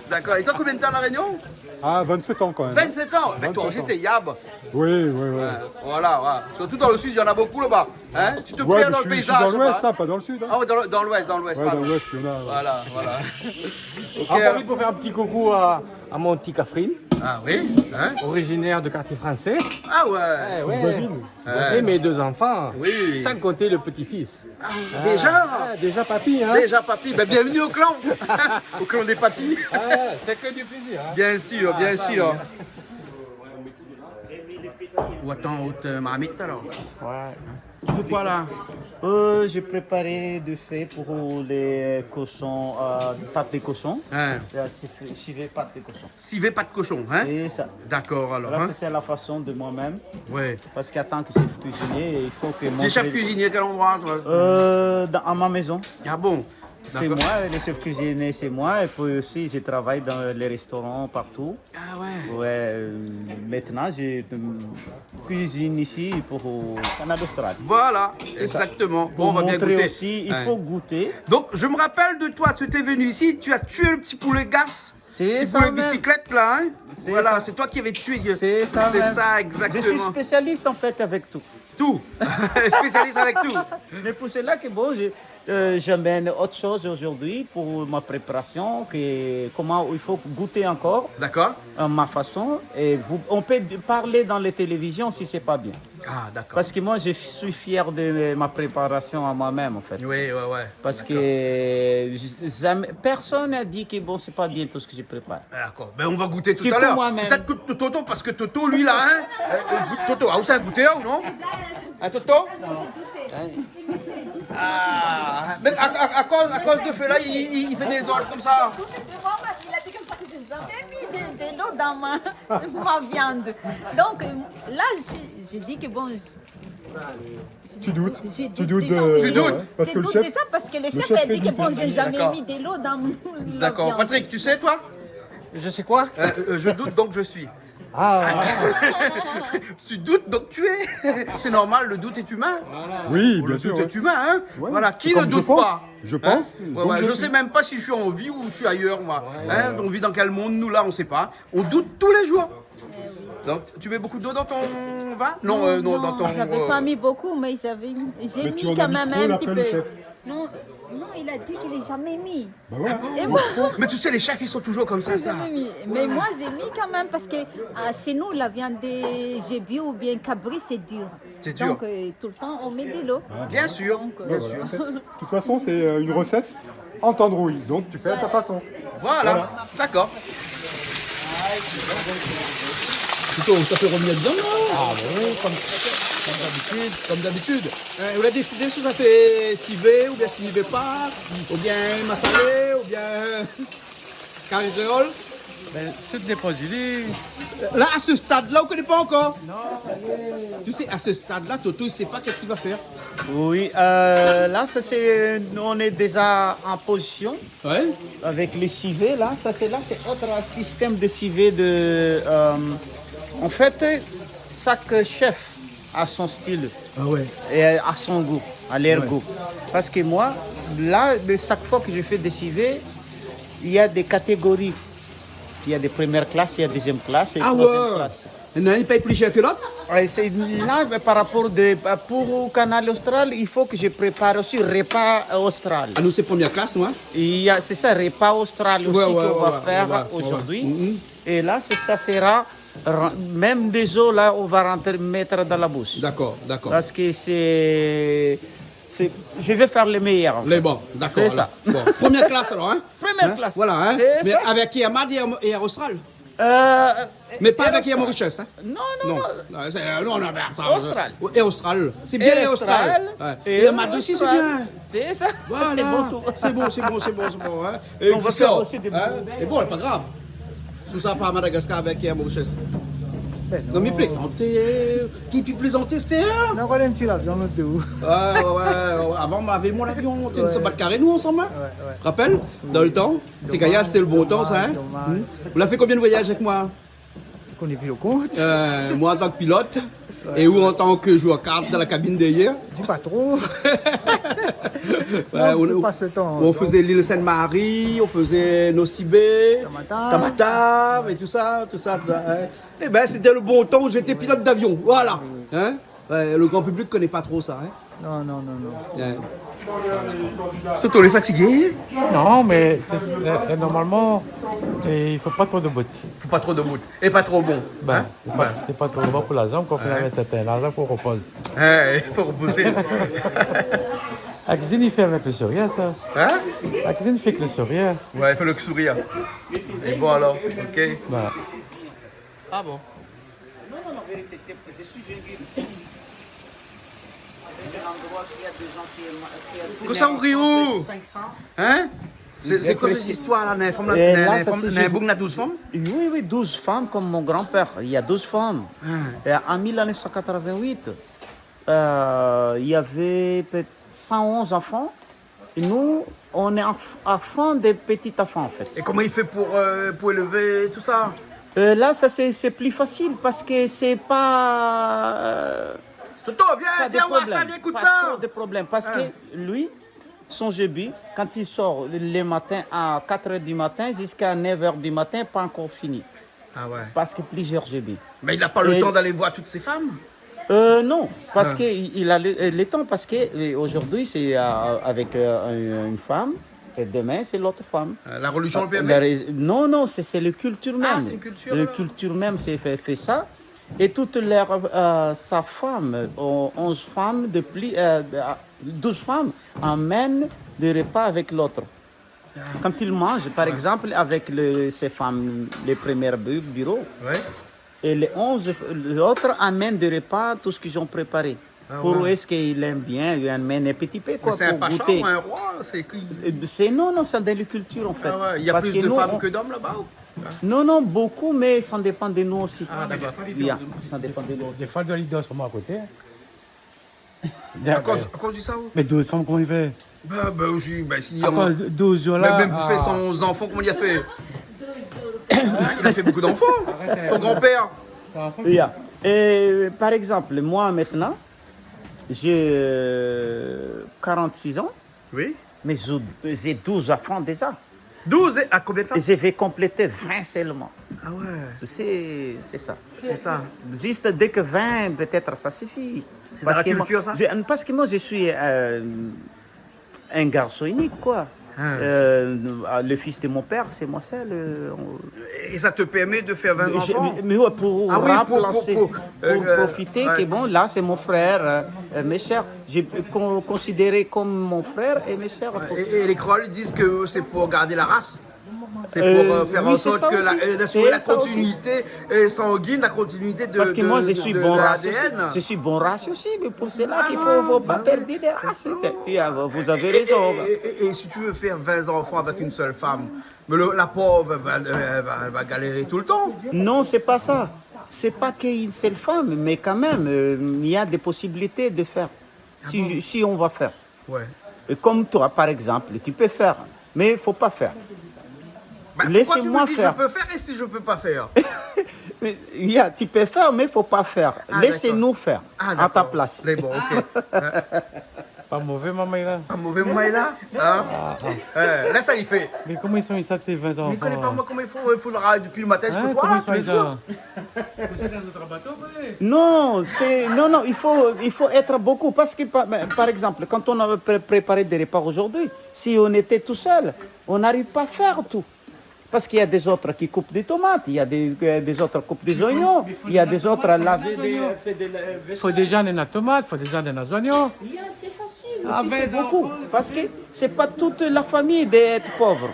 dakor. É toi, konbien de tan La Rényon ? Ah, vingt-sept ans quand même. Vingt-sept an ? Mé toi osi té yab. Oui, oui, oui. Ouais, voilà, ouais. Surtout dans le sud, il y en a beaucoup là-bas. Hein ? Tu te perds dans le paysage, là-bas. Ouais, mais je suis dans l'ouest, hein, pas dans le sud, hein. Ah ouais, dans le, dans l'ouest, dans l'ouest, pardon. Ouais, dans l'ouest, il y en a, ouais. Voilà, voilà. OK, alors. J'en profite pour faire un petit coucou à, à mon petit Catherine. Ah oui, hein ? Originaire de Quartier Français. Ah ouais. Eh ouais. Voisine. Ouais. Et mes deux enfants, oui, sans compter le petit-fils. Ah, déjà ? Ah, déjà papy, hein ? Déjà papy. Ben, bienvenue au clan. Au clan des papys. Ah, c'est que du plaisir, hein ? Bien sûr, bien sûr. Ah, ça, oui. Ou atann out, euh, marmit, alor. Ouais. Tu fais quoi, là ? Euh, j'ai préparé du fait pour les cochons, euh, pâte de cochon. Hein. C'est, euh, civet, civet pâte de cochon. Civet pâte de cochon, hein ? C'est ça. D'accord, alors, hein ? Là, c'est, c'est la façon de moi-même. Ouais. Parce qu'en tant que chef cuisinier, il faut que... Tu es chef cuisinier, quel endroit, toi ? Euh, dans, à ma maison. Ah bon ? C'est moi, le chef cuisinier, c'est moi. Et puis aussi, je travaille dans les restaurants partout. Ah ouais. Ouais, euh, maintenant, je, euh, cuisine ici pour, euh, Canal Austral. Voilà, exactement. Bon, on va bien goûter. Pour montrer aussi, il faut goûter. Donc, je me rappelle de toi, tu étais venu ici, tu as tué le petit poulet gas. C'est ça même. Petit poulet bicyclette, là, hein ? Voilà, c'est toi qui avais tué. C'est ça même. C'est ça, exactement. Je suis spécialiste, en fait, avec tout. Tout. Spécialiste avec tout. Mais pour cela que, bon, je, euh, j'amène autre chose aujourd'hui pour ma préparation, que, comment il faut goûter encore, d'accord, à ma façon. Et vous, on peut parler dans les télévisions si c'est pas bien. Ah, d'accord. Parce que moi, je suis fier de ma préparation à moi-même, en fait. Oui, ouais, ouais. Parce que, euh, j-, jamais, personne n'a dit que, bon, c'est pas bien tout ce que je prépare. Ah, d'accord. Ben, on va goûter tout à l'heure. Surtout moi-même. Peut-être que Toto, parce que Toto, lui, là, hein, euh, euh, goûte, Toto, ah, ou sa goûté, ou non ? Hein, Toto ? Ah, mais à, à, à cause, à cause de feu là, il, il, il fait des ordres comme ça. Tout est devant moi, il a dit comme ça que j'ai jamais mis de, de l'eau dans ma, ma viande. Donc, euh, là, je suis, je dis que bon, je, Tu doutes. Tu doutes de, tu doutes. Parce que le chef, le chef fait douter. J'ai déjà, j'ai déjà, j'ai doute de ça parce que le chef a dit que bon, j'ai jamais mis de l'eau dans mon, ma viande. D'accord. Patrick, tu sais, toi ? Je sais quoi ? Euh, euh, je doute, donc je suis. Ah. Tu doutes, donc tu es. C'est normal, le doute est humain. Voilà. Oui, bien sûr, ouais. Le doute est humain, hein. Ouais, c'est comme je pense. Voilà, qui ne doute pas ? Je pense, donc je suis. Hein ? Ouais, ouais, je sais même pas si je suis en vie ou je suis ailleurs, moi. Ouais, ouais. Hein, on vit dans quel monde, nous, là, on sait pas. On doute tous les jours. Donc, tu mets beaucoup d'eau dans ton vin ? Non, euh, non, dans ton, euh... Non, j'avais pas mis beaucoup, mais j'avais, j'ai mis quand même un petit peu. Mais tu en as mis trop, là, après le chef. Non, non, il a dit qu'il a jamais mis. Bah ouais. Ah bon ? Et moi... Mais tu sais, les chefs, ils sont toujours comme ça, ça. J'ai jamais mis. Mais moi, j'ai mis quand même parce que, euh, chez nous, la viande de gibier ou bien cabri, c'est dur. C'est dur. Donc, euh, tout le temps, on met de l'eau. Bien sûr, bien sûr. Bah voilà, en fait, de toute façon, c'est, euh, une recette en tendrouille. Donc, tu fais à ta façon. Voilà. Voilà. D'accord. Toto, sa i fé rovnir dedan, non ? Ah, ben oui, comme, comme d'habitude, comme d'habitude. Euh, ou la désidé si ou sa fé sivé, oubien sivé pa, oubien masalé, oubien... Kari kréol ? Ben, tout dépan, li. La, à ce stade-là, on connaît pas encore. Non, ça y est. Tu sais, à ce stade-là, Toto, il sait pas qu'est-ce qu'il va faire. Oui, euh, là, ça c'est, on est déjà en position. Ouais. Avec les sivets, là, ça c'est, là, c'est autre système de sivet de, euh, en fait, chaque chef a son style. Ah ouais. Et a son goût, a leur goût. Parce que moi, là, de chaque fois que je fais des sivets, il y a des catégories. Il y a des premières classes, il y a deuxième classe et troisième classe. Ah ouais. Il y en a un qui paye plus cher que l'autre. Ouais, c'est là, mais par rapport de, pour Kanal Austral, il faut que je prépare aussi repas austral. Ah, nous, c'est première classe, nous, hein. Il y a, c'est ça, repas austral aussi qu'on va faire aujourd'hui. Ouais, ouais, ouais, ouais. Mhm. Et là, c'est, ça sera ra-, même des os, là, on va rentrer, mettre dans la bouche. D'accord, d'accord. Parce que c'est, c'est, je vais faire le meilleur, en fait. Les bons, d'accord, alors. C'est ça. Bon, première classe, alors, hein ? Première classe. Hein ? Voilà, hein ? C'est ça. Mais avec Air Mad et Air, et Air Austral. Euh, mais pas avec Air Mauritius, hein ? Non, non, non. Non, c'est, euh, non, non, mais attends, Austral. Euh, Air Austral. C'est bien Air Austral. Air Austral. Ouais. Et Air Mad aussi, c'est bien. C'est ça. Voilà. C'est bon, tout. C'est bon, c'est bon, c'est bon, c'est bon, hein. Et on va faire aussi des, hein ? Et bon, c'est pas grave. Tout ça par Madagascar avec Air Mauritius. Ben non. Non, mi plézant. Ki pé plézanté, c'était, hein ? Non, voilà un petit lavion, l'autre de où ? Ouais, ouais, ouais, ouais. Avant, on avait mon avion, on était une semaine carré, nous, ensemble, hein ? Ouais, ouais. Rappelle, dans le temps. Té gayar, c'était le bon temps, ça, hein ? Dommage, dommage. Hmm ? Ou la fé konbien de voyaz avèk moin ? Ou koné pi lo kont. Euh, moi en tant que pilote, ouais, et ou en tant que joueur carte dans la cabine derrière. Di pa tro. Ouais, non, on, c'est pas ce temps, on donc faisait l'île Sainte-Marie, on faisait Nosy Be, Tamatave. Tamatave et tout ça, tout ça, tout ça, hein. Eh ben, c'était le bon temps où j'étais pilote d'avion, voilà. Ouais. Hein ? Ouais, le grand public connaît pas trop ça, hein. Non, non, non, non. Ouais. Toto, ou lé fatigé ? Non, mais c'est, euh, euh, normalement, euh, il faut pas trop de bout. Faut pas trop de bout. Et pas trop bon. Ben, hein ? C'est pas, c'est pas trop bon pour la jambe, quand on fait un certain âge, là, faut reposer. Ouais, il faut reposer. La cuisine, il fait avec le sourire, ça. Hein ? La cuisine, il fait que le sourire. Ouais, il fait le sourire. Et bon, alors, ok. Ben. Ah bon ? Non, non, non, vérité, c'est, je suis venu dans un endroit qui a des gens qui aiment, qui aiment. Kosa ou ri, ou ? Cinq cents. Hein ? C'est, c'est quoi cette histoire-là ? Néna in fanm la, néna in fanm, néna in boug la douz fanm ? Oui, oui, douze femmes comme mon grand-père. Il y a douze femmes. Ah. Et en mille neuf cent quatre-vingt-huit, euh, il y avait peut-être cent onze enfants. Et nous, on est enf-, enfant des petits-enfants, en fait. Et comment il fait pour, euh, pour élever tout ça ? Euh, là, ça, c'est, c'est plus facile parce que c'est pas, euh, Toto, viens, viens voir ça, viens, écoute ça. Pas trop de problèmes. Parce que lui, son début, quand il sort le matin à quatre heures du matin jusqu'à neuf heures du matin, pas encore fini. Ah ouais. Parce que plusieurs débits. Mais il n'a pas le temps d'aller voir toutes ces femmes ? Euh, non, parce que il, il a le, euh, le temps, parce que, euh, aujourd'hui, c'est, euh, avec, euh, une, une femme, et demain, c'est l'autre femme. Euh, la religion le permet ? Non, non, c'est, c'est le culture même. Ah, c'est une culture, alors. Le culture même, c'est fait, fait ça. Et toute leur, euh, sa femme, euh, onze femmes de plus, euh, douze femmes amènent des repas avec l'autre. Quand ils mangent, par exemple, avec le, ces femmes, les premières bu-, bureaux, et les onze, l'autre amène des repas, tout ce qu'ils ont préparé. Ah ouais. Pour eux, est-ce qu'ils aiment bien, ils amènent un petit peu, quoi, pour goûter. Mais c'est un pacha ou un roi, c'est qui ? Euh, c'est, non, non, c'est dans les cultures, en fait. Ah ouais, il y a plus de femmes que d'hommes là-bas, ou ? Non, non, beaucoup, mais ça dépend de nous aussi. Ah, d'accord. Ça dépend de nous aussi. Des fois, de l'île de Saumon à côté, hein. À cause, à cause de ça, ou ? Mais douze femmes, comment il fait ? Ben, ben, je, ben, si, à cause de douze, là, mais même pour faire son enfant, comment il a fait ? Hein ? Il a fait beaucoup d'enfants, ton grand-père. Et, euh, par exemple, moi, maintenant, j'ai, euh, quarante-six ans. Oui. Mais j'ai, j'ai douze enfants déjà. Douze, à combien de temps ? Et je vais compléter vingt seulement. Ah ouais. C'est, c'est ça. C'est ça. Juste dès que vingt, peut-être, ça suffit. C'est dans la culture, ça ? Parce que moi, je, parce que moi, je suis, euh, un garçon unique, quoi. Ah. Euh, le fils de mon père, c'est moi seul, euh, on... Et ça te permet de faire vingt enfants ? Mais, mais ouais, pour remplacer, pour, pour, euh, pour profiter, ouais, que bon, là, c'est mon frère, euh, euh, mes sœurs. Je peux con-, considérer comme mon frère et mes sœurs. Ouais, et, et les créoles disent que c'est pour garder la race. C'est pour, euh, faire en sorte que la, euh, d'assurer la continuité, euh, sanguine, la continuité de, de, de l'A D N. Parce que moi, je suis bon race aussi. Je suis bon race aussi, mais pour cela qu'il faut, faut pas perdre des races. Ah, ouais, d'accord. Tu, tu as, vous avez raison. Et, et, et, et si tu veux faire vingt enfants avec une seule femme, mais le, la pauvre, elle va, elle va, elle va galérer tout le temps. Non, c'est pas ça. C'est pas qu'une seule femme, mais quand même, euh, il y a des possibilités de faire. Ah bon ? Si je, si on va faire. Ouais. Et comme toi, par exemple, tu peux faire, mais il faut pas faire. Bah, pourquoi tu me dis je peux faire et si je peux pas faire ? Laissez-moi faire. Il y a, tu peux faire, mais il faut pas faire. Ah, d'accord. Laissez-nous faire à ta place. Ah, d'accord. Mais bon, ok. Pa mové, momon, la. Pa mové, momon, la. Hein ? Ah, ah. Eh, lès ali fé. Mé koman i sava, sa, sé vingt zanfan, la ? Mi koné pa, moin, koman i fo, i fo le ra-, dopi le matin ziska le soir, la, tou lé zour. Hein, koman i sava, sa ? Non, c'est, non, non, il faut, il faut être beaucoup. Parce que, par, par exemple, quand on a pré-, préparé des repas aujourd'hui, si on était tout seul, on n'arrive pas à faire tout. Parce qu'il y a des autres qui coupent des tomates, il y a des, euh, des autres coupent des oignons, il y a des autres à laver des, euh, fait des, euh, vaisselle. Fo déza néna tomat, fo déza néna zoignon. Il y a, c'est facile aussi, c'est beaucoup. Parce que c'est pas toute la famille d'être pauvre.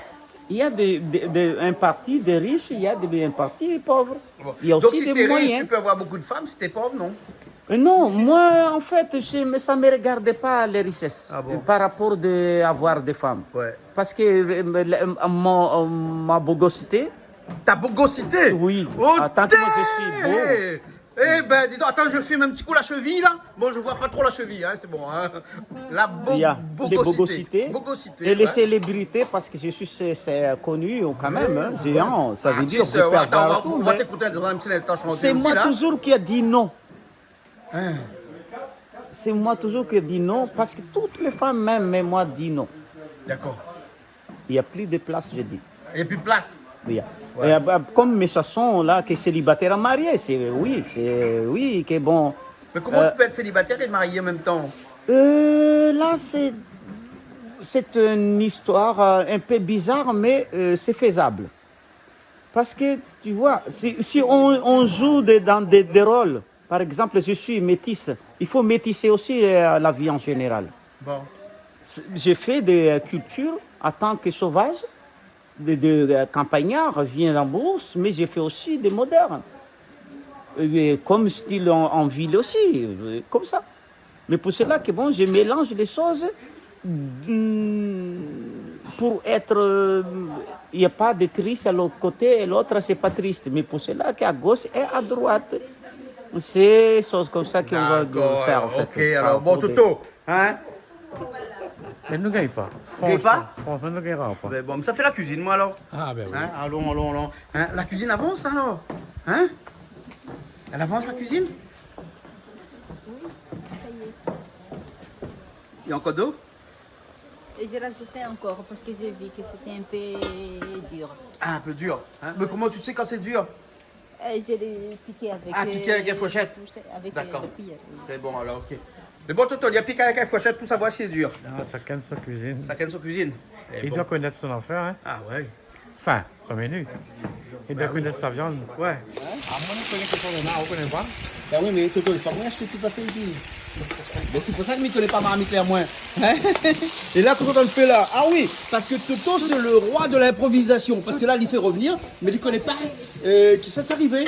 Il y a des, des, des, un parti des riches, il y a des, un parti pauvre. Bon. Il y a aussi des moyens. Donc, si t'es riche, tu peux avoir beaucoup de femmes, si t'es pauvre, non ? Euh, non, moi, en fait, je, ça me regarde pas les richesses, ah bon, par rapport de avoir des femmes. Ouais. Parce que, euh, le, euh, mon, euh, ma bogosité. Ta bogosité ? Oui. Oh, attends, que moi, je suis beau. Eh ben, dis donc, attends, je filme un petit coup la cheville, là. Bon, je vois pas trop la cheville, hein, c'est bon, hein. La bo-, il y a les bogosités, bogosités, bogosités, et les célébrités, parce que je suis, c'est, c'est connu quand même, hein, géant, ça veut dire, artiste, je perds, ouais, attends, on va, tout, on va t'écouter dans un petit instant chanter aussi, là. Mais c'est moi toujours qui a dit non. Hein. C'est moi toujours qui a dit non, parce que toutes les femmes m'aiment, mais moi, dis non. D'accord. Il y a plus de place, je dis. Il y a plus de place. Oui. Ouais. Et, euh, comme mes chansons, là, que célibataire à marié, c'est, oui, c'est, oui, que bon. Mais comment, euh, tu peux être célibataire et marié en même temps ? Euh, là, c'est, c'est une histoire, euh, un peu bizarre, mais, euh, c'est faisable. Parce que, tu vois, si, si on, on joue des, dans des, des rôles, par exemple, je suis métisse, il faut métisser aussi, euh, la vie en général. Bon. C'est, j'ai fait des, euh, cultures en tant que sauvage, de, de, euh, campagnard, vient en brousse, mais j'ai fait aussi des modernes. Et comme style en, en ville aussi, euh, comme ça. Mais pour cela que, bon, je mélange les choses, mm, pour être, euh, il y a pas de triste à l'autre côté et l'autre, c'est pas triste. Mais pour cela qu'à gauche et à droite, c'est des choses comme ça qu'on va faire, en fait. D'accord, alors, ok, alors, bon, Toto, hein ? Mé nou gingn pa. Gingn pa ? Fransman, fransman, nou gingn pa. Mé bon, sa fé la kuizine, moin, alor. Ah, ben oui. Hein ? Alon, alon, alon. Hein ? La kuizine i avans, alor ? Hein ? Èl i avans, la kuizine ? Oui, ça y est. Il y a encore d'eau ? Et j'ai rajouté encore parce que j'ai vu que c'était un peu dur. Ah, un peu dur, hein ? Mais comment tu sais quand c'est dur ? Euh, je l'ai piqué avec, ah, piqué avec une fourchette. D'accord. Avec, euh, la cuillère, oui. C'est bon, alors, ok. Mais bon, Toto, il a piqué avec une fourchette pour savoir si c'est dur. Ah, chacun son cuisine. Chacun son cuisine. Il doit connaître son affaire, hein. Ah, ouais. Enfin, son menu. Il doit connaître sa viande. Ouais. Ah, moin, mi koné kèk shoz, ou koné pa ? Ben oui, mé Toto, lé pa moin ashté tout a fé isi. Donk sé pou sa ke mi koné pa marmit la, moin. Hein ? É la, kosa ou fé la ? Ah oui, parske Toto, sé le roi de l'inprovisation. Parske la, li fé revenir, mé li koné pa, euh, kisa sa arivé.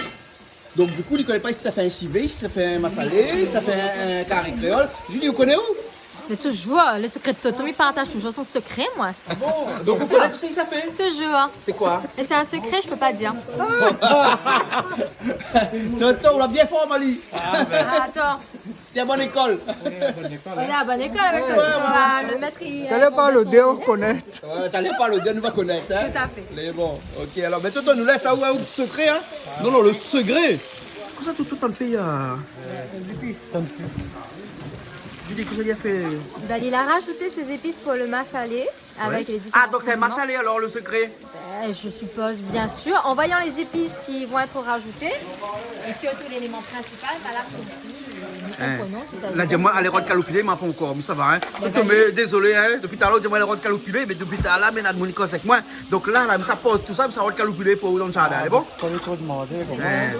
Donk, du kou, li koné pa si sa fé in sivé, si sa fé in masalé, si sa fé in, in kari kréol. Julie, ou koné ou ? Mé toujour, le sekré de Toto, mi partaz toujour son sekré, moin. Ah bon ? Donk, ou koné tout sak li sa fé ? Toujour. Sé koi ? É sé in sekré, mi pé pa dir. Ah ! Toto, ou la bien fé, Mali. Ah, ben. Ah, atann. T'es à bonne école. On est à bonne école. On est à bonne école avec Toto, hein. Le maître, il, euh, on va s'en... Ouais, t'as l'air par l'odeur, on va connaître, hein. Tout à fait. Mé bon, ok, alor, mé Toto, nou lès sa ou, ou, sekré, hein. Non, non, le sekré. Kosa Toto, tann fé, euh, Julie, kosa li la fé ? Ben, il a rajouté ses épices pour le massalé avec les différents condiments. Ouais. Ah, donc c'est un massalé alors, le secret ? Ben, je suppose, bien sûr. En voyant les épices qui vont être rajoutées, et surtout l'élément principal, ben là, nous comprenons qu'il s'agit de... Hein. La di amoin alé rod kaloupilé, ma pankor, mé sa va, hein. Mé dézolé, hein. Dopi talèr ou di amoin alé rod kaloupilé, mé dopi talèr la, mé na moun i koz avèk moin. Donk la, la, mi sa poz tousa, mi sa rod kaloupilé pou ou dan le jardin, alé, bon ? Ah, fo pa tro demandé, konmsa. Hein.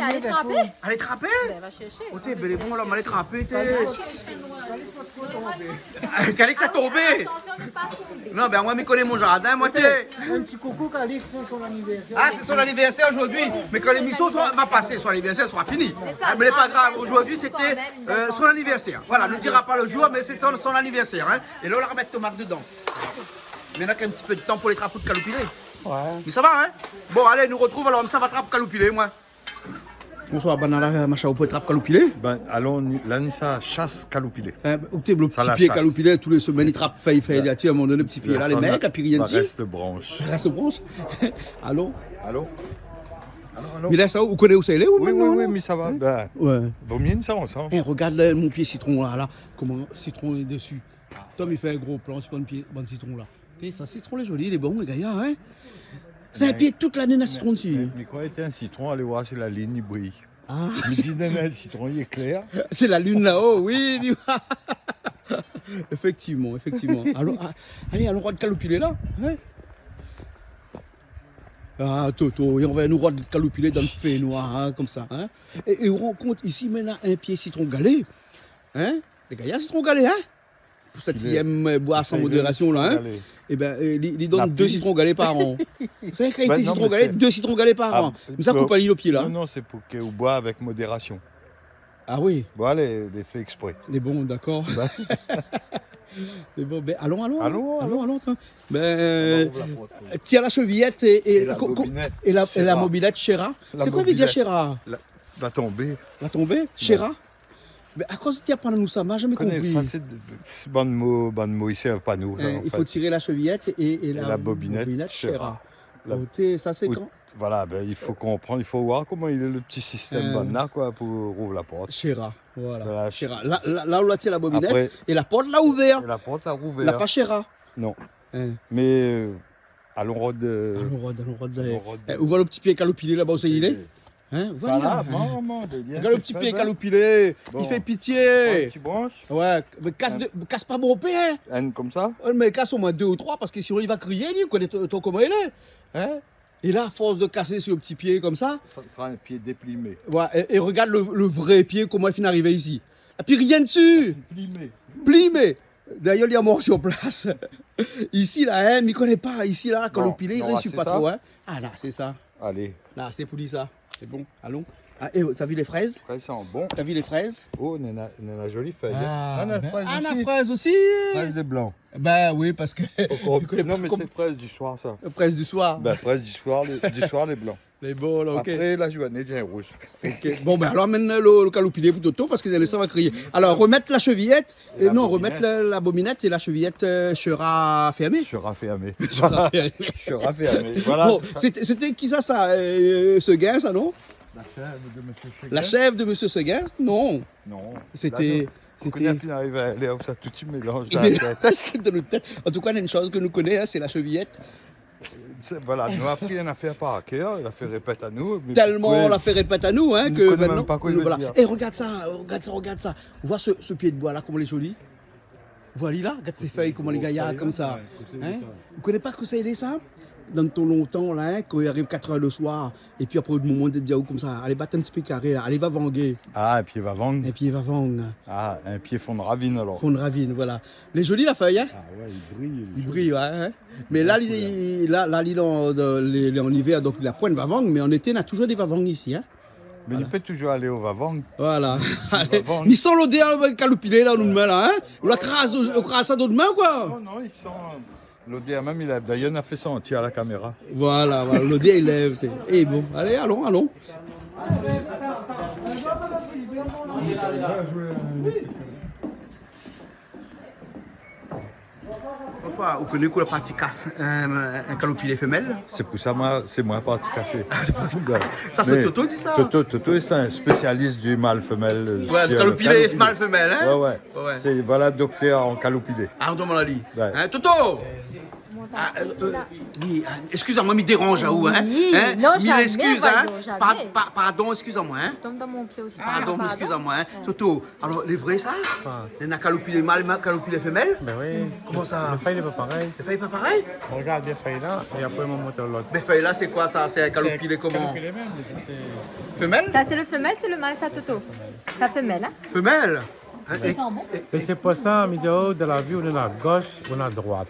mé alé trapé. Alé trapé ? Bin, va shèrshé. Oté, bin, lé bon, la, alé trapé, té. Va shèrshé. Kalix la tonbé. Atansion, mi pa tonbé. Non, bin, moin, mi koné mon zardin, moin, té. In ti koukou, Kalix, sé son anivèrsèr. Ah, sé son anivèrsèr zordi. Mé kan lémision sra, va pasé, son anivèrsèr sra fini. Ah, mé lé pa grav. Zordi, sété, euh, son anivèrsèr. Voilà, nou dira pa lo zour, mé sé son, son anivèrsèr, hein. É la, nou la armèt tomat dedan. Mé nou na k'in ti pé de tan pou lé trap kaloupilé. Ouais. Mé sa va, hein ? Bon, alé, nou artrouv alor, mi sava trap kaloupilé, moin. Bonswar, banna la, machin, ou pé trap kaloupilé ? Bin, alon, ni, la, ni sa shas kaloupilé. Hein, ou té, lo ti pié kaloupilé, tout lé semèn, i trap fèy, fèy, la, ti, a in moman doné, ti pié la, lé mèg, la, pi rien dsi. Rès bransh. Rès bransh. Alon. Alon ? Alon, alon ? Mé la, sa, ou koné ousa i lé, ou, mintnan, la ? Oui, oui, mé sa va, bin, ouais. Vo mié nou sava ansanm. Eh, rogard la, mon pié sitron, la, la. Koman sitron lé dési. Tom, i fé in gro plan si bann pié, bann sitron la. Té, sa sitron lé zoli, lé bon, lé gayar, hein ? Sé in pié tout lané na sitron dsi. Mé, mé, mé koi, té in sitron, alé oir si la line i briy. Ah. Mi di, non, non, sitron, li lé klèr. Sé la line la-o, oui, li va. Éfèktivman, éfèktivman. Alon, ah, alé, alon rod kaloupilé la, hein ? Ah, Toto, é nou va nou rod kaloupilé dan lo fénoir, hein, konmsa, hein ? É, é ou rann kont, isi, mi néna in pié sitron galé, hein ? Lé gayar, sitron galé, hein ? Pou sèt sièm, euh, boir san modérasion la, hein ? Sitron galé. Eh bin, euh, li, li donn dé sitron galé par an. Ou sav, kan li di sitron galé, dé sitron galé par an. Mé sa, koup ali lo pié la. Non, non, sé pou ke ou boir avèk modérasion. Ah oui. Bon, alé, lé fé èksprè. Lé bon, dakor. Bin. Lé bon, bin, alon, alon, alon, alon, alon, tin. Bin, euh, ti la sheviyèt é, é la bobinèt, é la, é la bobinèt, Shera. Sé koi i vé dir Shera ? La, la tonbé. La tonbé, Shera ? Mé akoz ti aprann anou sa, ma zamé konpri. Sa, sé de, sé bann mo, bann mo i sèrv pa nou, la, an fèt. I fo tiré la sheviyèt é, é la bobinèt, Shera. Oté, sa sé kan ? Voilà, bin, i fo konprann, i fo oir koman i lé lo ti sistèm banna, koi, pou rouv la port. Shera, voilà. Shera. La, la, la, ou la tir la bobinèt, é la port la ouvèr. É la port la ouvèr. La pa Shera. Non. Mé, euh, Alon rod, euh, alon rod, alon rod, alon rod. Eh, ou voi lo ti pié kaloupilé laba ousa i lé ? Hein, ou voi la, hein ? Rogard lo ti pié kaloupilé, li fé pitié. Bon, ti bransh. Ouais, mé kas de, kas pa bonpé, hein. In konmsa ? Ouais, mé kas omoin dé ou troi, parske sinon li va kriyé, li, ou koné to, to koman li lé, hein. É la, fors de kasé si lo ti pié konmsa. Sa sra in pié déplimé. Ouais, é, é rogard lo, lo vré pié, koman li fine arivé isi. Épi rien dsi. Plimé. Plimé. Dayèr, li lé mor sir plas. Isi la, hein, mi koné pa. Isi la, kan lo pilé, li réisi pa tro, hein. Ah, la, sé sa. Alé. La, sé pou li, sa. Sé bon, alon. Ah, é, ou la vi lé frèz ? Frèz i san bon. Ou la vi lé frèz ? Oh, néna, néna zoli fèy, hein. Ah, néna frèz osi. Frèz lé blan. Bin oui, parske... Non, mé sé frèz di soir, sa. Frèz di soir. Bin, frèz di soir, lé, di soir, lé blan. Lé bon, la, OK. Apré, la zourné i vien rouz. OK. Bon, bin, alor, amenn lo, lo kaloupilé pou Toto, parske dan in instan, li va kriyé. Alor, romèt la sheviyèt, euh, non, romèt la, la bobinèt é la sheviyèt, euh, sera fèrmé. Sera fèrmé. Sera fèrmé. Sera fèrmé, voilà. Bon, sété, sété kisa, sa, euh, Seguin, sa, non ? La chèv de mésyé Seguin ? La chèv de mésyé Seguin ? Non. Non. Sété, la, nou, nou koné, sété fine arivé, lé, sa, tout i mélanz dan la tèt. Dan nout tèt. An tou ka, néna in shoz ke nou koné, hein, sé la sheviyèt. Sé, voilà, nou la apri in afèr par kèr, la fé répèt anou, mé... Tèlman la fé répèt anou, hein, ke mintnan nou koné mèm pa koi i vé dir. É, rogard sa, rogard sa, rogard sa. Ou voi se, se pié d'boi la, koman lé zoli ? Ou voi ali la, gard sé fèy, koman lé gayar konmsa. Hein ? Ou koné pa kosa i lé sa ? Dan tan lontan la, hein, kan i ariv katr èr lo soir, épi apré, lo momon té di aou konmsa, alé bat in ti pé karé la, alé vavangé. Ah, in pié vavang. In pié vavang. Ah, in pié fon ravine, alor. Fon ravine, voilà. Lé zoli, la fèy, hein ? Ah ouais, i briy, lé zoli. I briy, ouais, hein. Mé la, li, la, la, li lé an, dan, li, li lé an ivèr, donk li la poin vavang, mé an été, na touzour dé vavang isi, hein. Mé nou pé touzour alé o vavang. Voilà. Vavang. Mé i san lodèr, euh, kaloupilé la, nou mèm la, hein. Ou la kraz, ou kraz sa dan out min, koi. Non, non, i san, euh, lodèr mèm, li la, dayèr, nou la fé santi a la kaméra. Voilà, voilà, lodèr i lèv, té. É bon, alé, alon, alon. François, ou koné k'ou la parti kas in, in kaloupilé fémèl ? Sé pou sa, moin, sé moin la parti kasé. Ah, sé pou sa. Sa, sé Toto i di sa. Toto, Toto, sé in spésialis du mal-femèl, euh, Ouais, sur le kaloupilé, kaloupilé. Mal-femèl, hein ? Ouais, ouais. Ouais. Sé, voilà, doktèr an kaloupilé. Ah, on demande à lui. Ouais. Hein, Toto ? Ah, euh, euh, oui, ah, excusez-moi, mi dérange à vous, hein ? Oui, hein ? Non, mille jamais, excuses, voyons, hein ? Jamais. Par-, par-, pardon, excusez-moi, hein ? Tu tombes dans mon pied aussi. Pardon, excusez-moi, hein ? Ouais. Toto, alor, lé vré sa ? Koi ? Néna kaloupilé mal, ma-, kaloupilé fémèl ? Ben oui. Koman sa ? Lo fèy lé pa parèy. Lo fèy lé pa parèy ? Regard, lo fèy la, é apré, mon moteur lot. Mé fèy la, sé koi sa ? Sé in kaloupilé koman ? Kaloupilé mèm, mé sa, sé... Femèl ? Ça, c'est le femelle, c'est le mâle, ça, Toto ? Ça, femelle, hein ? Femèl ? Hein, é, é, é sé pou sa, mi di, oh, dan la vi, ou néna gosh, ou néna droit.